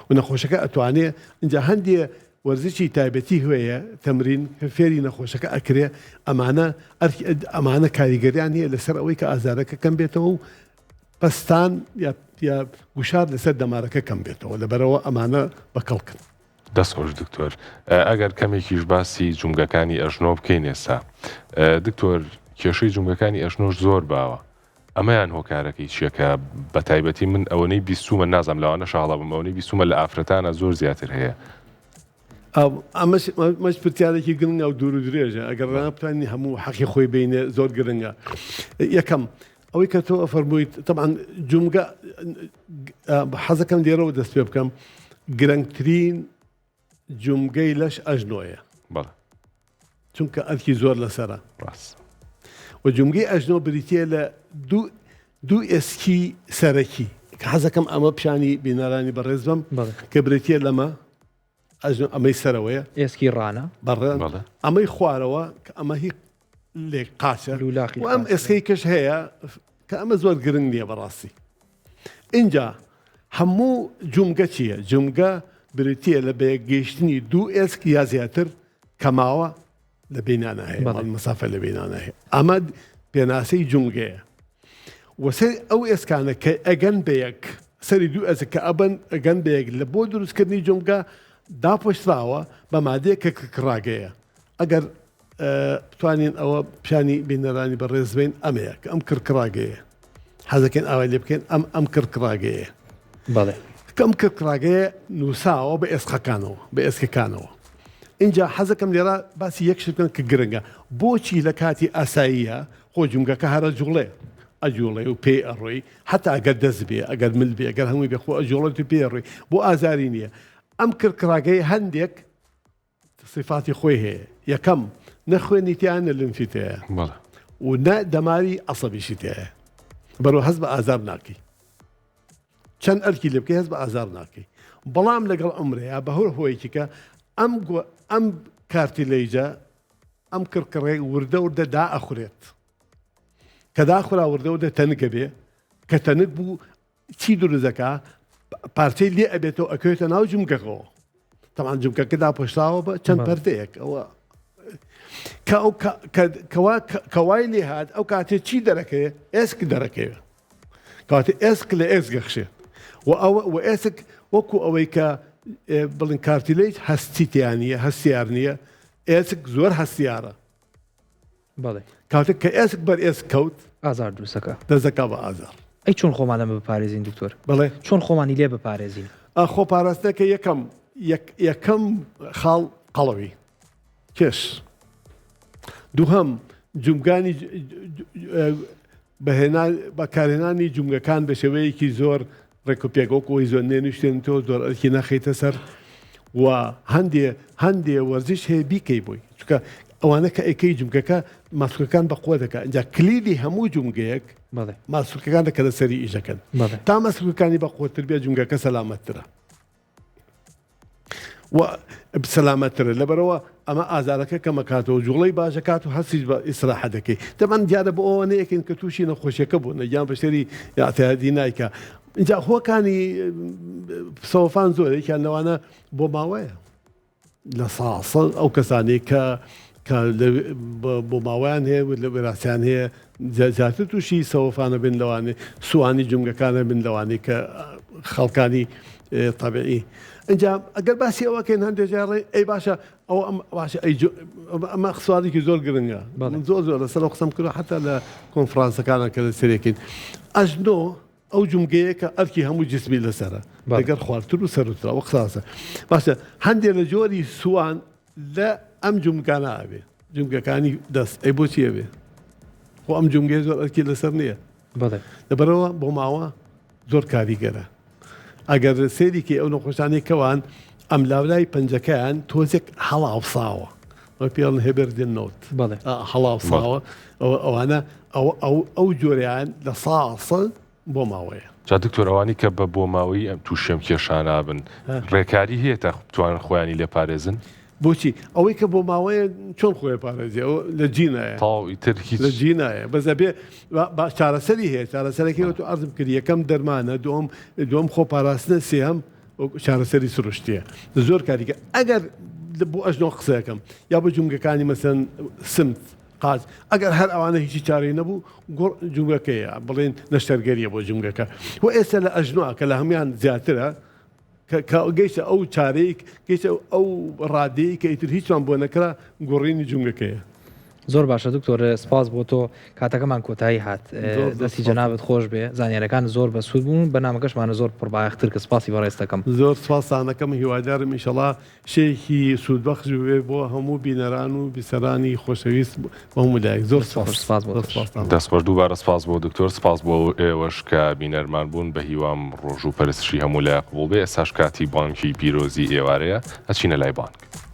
[SPEAKER 4] و نەخۆشەکە ئەتوانێ اینجا هەندێ وەرزشی تایبەتی هەیە تەمرین فێری نەخۆشەکە ئەکرێ ئەمانە ئەمانە کاریگەریان هەیە لەسەر ئەوەی کە ئازارەکە کەم بێتەوە و پەستان یا گوشار لەسەر دەمارەکە کەم بێتەوە لەبەرەوە ئەمانە بەکەڵکن.
[SPEAKER 2] دەست خۆش دکتۆر ئەگەر کەمێکیش باسی جومگەکانی ئەژنۆ بکەین ئێستا دکتۆر کێشەی جومگەکانی ئەژنۆش زۆر باوە ئەمەیان هۆکارەکەی چیە کە بەتایبەتی من ئەوەنەی بیستومە نازانم لەوانەشە هەڵە بم ئەوەنەی بیستومە لە ئافرەتانە زۆر زیاتر هەیە.
[SPEAKER 4] ئەمەش ئەمەش پرسیارێکی گرنگە و دوور و درێژە ئەگەر ڕابتوانین هەموو حەقی خۆی بینێ زۆر گرنگە یەکەم ئەوەی کە تۆ فەرموویت طبعا جومگە حەزەکەم لێرەوە دەست پێ بکەم گرنگترین جومگەی لەش ئەژنۆیە.
[SPEAKER 2] بەڵێ.
[SPEAKER 4] چونکە ئەرکی زۆر لەسەرە.
[SPEAKER 2] ڕاست.
[SPEAKER 4] و جومگەی ئەژنۆ بریتییە لە دوو دوو ئێسکی سەرەکی کە حەزەکەم ئەمە پیشانی بینەرانی بەڕێز بەم
[SPEAKER 1] بەڵێ.
[SPEAKER 4] کە بریتییە لەمە ئەژنۆ ئەمەی سەرەوەیە.
[SPEAKER 1] ئێسکی ڕانە.
[SPEAKER 4] بەڕێ.
[SPEAKER 2] بەڵێ.
[SPEAKER 4] ئەمەی خوارەوە کە ئەمە هی لێک قاچە
[SPEAKER 1] لولاقی
[SPEAKER 4] و ئەم
[SPEAKER 1] قاچە.
[SPEAKER 4] ئێسکەی کەش هەیە کە ئەمە زۆر گرنگ نییە بەڕاستی. ئینجا هەموو جومگە چییە؟ جومگە بریتییە لە بەیەکگەیشتنی دوو ئێسک یا زیاتر کە ماوە لە بینانە هەیە،
[SPEAKER 1] بەڵێ.
[SPEAKER 4] مەسافە لە بینانە هەیە. ئەمە پێناسەی جومگەیە. و سەر ئەو ئێسکانە کە ئەگەن بە یەک، سەری دوو ئێسک کە ئەبن ئەگەن بە یەک لە بۆ دروستکردنی جومگە داپۆشراوە بە مادەیەک کە کڕاگەیە. ئەگەر بتوانین ئەوە پیشانی بینەرانی بەڕێز بین ئەمەیە کە ئەم کڕکڕاگەیە حەزەکەین ئاوای لێ بکەین ئەم ئەم کڕکڕاگەیە
[SPEAKER 1] بەڵێ
[SPEAKER 4] کە ئەم کڕکڕاگەیە نووساوە بە ئێسقەکانەوە بە ئێسکەکانەوە اینجا حەزەکەم لێرە باسی یەک شت بکەم کە گرنگە بۆچی لە کاتی ئاساییە خۆ جومگەکە هەرە جوڵێ ئەجوڵێ و پێی ئەڕۆی حتا ئەگەر دەست بێ ئەگەر مل بێ ئەگەر هەمووی بێ خۆ ئەجوڵێت و پێی ئەڕۆی بۆ ئازاری نییە ئەم کڕکڕاگەی هەندێک سیفاتی خۆی هەیە یەکەم نە خوێنی تیا نە لنفی تێیە
[SPEAKER 2] بەڵێ.
[SPEAKER 4] و نە دەماری عەسەبیشی تیایە بەرەو هەست بە ئازار ناکەی چەند ئەرکی لێ بکەی هەست بە ئازار ناکەی بەڵام لەگەڵ عمرەیە بە هەر هۆیەکی کە ئەم ئەم cartilage ە ئەم کڕکڕێ وردە وردە دائەخورێت کە داخورا وردە وردە تەنکە بێ کە تەنک بوو چی دروست دەکا پارچەی لێ ئەبێتەوە ئەکەوێتە ناو جومگەکەوە تەمان جومگەکە داپۆشراوە بە چەند پەردەیەک ئەوە کە ئەو کەوای لێ هاات ئەو کاتێ چی دەرەکەوێ ئێسک دەرەکەوێ کاتێ ئێسک لە ئێسک گەخشێت و ئەوە و ئێسک وەکو ئەوەی کە بڵین cartilage هەستی تیانە هەستیار نییە ئێسک زۆر هەستیارە
[SPEAKER 1] بەڵێ.
[SPEAKER 4] کاتێک کە ئێسک بەر ئێسک کەوت.
[SPEAKER 1] ئازار دروست دەکا.
[SPEAKER 4] دەست دەکا بە ئازار.
[SPEAKER 1] ئەی چۆن خۆمان لەمە بپارێزین دکتۆر؟
[SPEAKER 4] بەڵێ.
[SPEAKER 1] چۆن خۆمانی لێ بپارێزین؟
[SPEAKER 4] خۆ پاراستنەکە یەکەم یەکەم خاڵ قەڵەوی کێش دووهەم جومگانی بەکارهێنانی جومگەکان بە شێوەیەکی زۆر ڕێکوپێک وەکو ئەوەی زۆر نێنوشتێنیتەوە زۆر ئەرکی نەخەیتە سەر و هەندێ هەندێ وەرزش هەیە بیکەی بۆی چونکە ئەوانە کە ئەیکەی جومگەکە ماسولکەکان بەقوە دەکات اینجا کلیلی هەموو جومگەیەک ماسولکەکان دەکە لەسەری ئیشەکەن تا ماسولکەکانی بەقوەتر بێ جومگەکە سەلامەتترە. و سەلامەتترە لەبەرئەوە ئەمە ئازارەکە کەمەکاتەوە جوڵەی باشەکات و هەستیش بە ئیسراحە دەکەی دەبان دیارە بۆ ئەوە نەیەکەین کە تووشی نەخۆشیەکە بوون گیان بەشەری یاعتیادی نایکا اینجا هۆکانی سەوەفان زۆر یەکیان لەوانە بۆ ماوەیە لە ساسە ئەو کەسانەی کە کە بۆ ماوەیان هەیە و لە وێراسیان هەیە زیاتر تووشی سەوەفانە بن لەوانێ سوانی جومگەکانە بن لەوانەی کە خەڵکانی تەبیعی ئینجا ئەگەر باسی ئەوەکەین هەندێک جار ڕێ ئەی باشە ئەو ئەم باشە ئەی ئەمە سوالێکی زۆر گرنگە من زۆر زۆر لەسەر ئەو قسەم کردووە حتا لە کۆنفرانسەکانە کە لەسەرێکین ئەژنۆ ئەو جومگەیە کە ئەرکی هەموو جسمی لەسەرە لەگەر خوارتر و سەروترە وە قساسە باشە هەندێک لە جۆری سووان لە ئەم جومگانە ئەبێ جومگەکانی دەست ئەی بۆچی ئەبێ خۆ ئەم جومگەیە زۆر ئەرکی لەسەر نییە لەبەرەوە بۆ ماوە زۆر کاریگەرە ئەگەر سێریکی ئەو نەخۆشانەی کەوان ئەم لاولای پەنجەکەیان تۆزێک هەڵاوساوە وە پێڵن هێبەردن نۆت هەڵاوساوە ئەوانە ئەو جۆریان لە ساسە بۆ ماوەیە.
[SPEAKER 2] جا دکتۆر ئەوانەی کە بە بۆماوەیی ئەم تووشی ئەم کێشانە بن ڕێکاری هەیە تا بتوانن خۆیانی لێ پارێزن؟
[SPEAKER 4] بۆچی ئەوەی کە بۆ ماوەیە چۆن خۆی پارێزی ئەوە لە جینایە
[SPEAKER 2] تەواو ئیتر هیچ
[SPEAKER 4] لە جینایە بەس ئەبێ با چارەسەری هەیە چارەسەرەکەی وەتو عەرزم کرد یەکەم دەرمانە دووەم دووەم خۆ پاراستنە سێهەم چارەسەری سروشتیە زۆر کاریگە ئەگەر بۆ ئەژنۆ قسەکەم یا بۆ جومگەکانی مەسەن سمت قاچ ئەگەر هەر ئەوانە هیچی چارەی نەبوو گوڕ جومگەکەیە بڵێن نەشتەرگەریە بۆ جومگەکە و ئێستا لە ئەژنۆ کە لە هەموان زیاترە کە گەیشتە ئەو چارەی گەیشتە ئەو ڕادەی کە ئیتر هیچمان بۆ نەکرا گۆڕینی جومگەکەیە.
[SPEAKER 1] زۆر باشە دکتۆر سپاس بۆ تۆ کاتەکەمان کۆتایی هات دەستی جەنابت خۆش بێ زانیارەکان زۆر بەسوود بوون بەرنامەکەشمانە زۆر پڕبایەختر کە سپاسی بەڕێزت دەکەم.
[SPEAKER 4] زۆر سپاستان ئەکەم هیوادارم ئیشەڵا شتێکی سوودبەخش ببێت بۆ هەموو بینەران و بیسەرانی خۆشەویست بۆ هەموو لایەک زۆر سپاس
[SPEAKER 1] سپاس بۆ تۆش.
[SPEAKER 4] سپاستان.
[SPEAKER 2] دەست خۆش دووبارە سپاس بۆ دکتۆر سپاس بۆ ئێوەش کە بینەرمان بوون بەهیوام ڕۆژ و پەرستشی هەموو لایەک قبوڵ بێ ئێستاش کاتی بانگی پیرۆزی ئێوارەیە ئەچینە لای بانگ.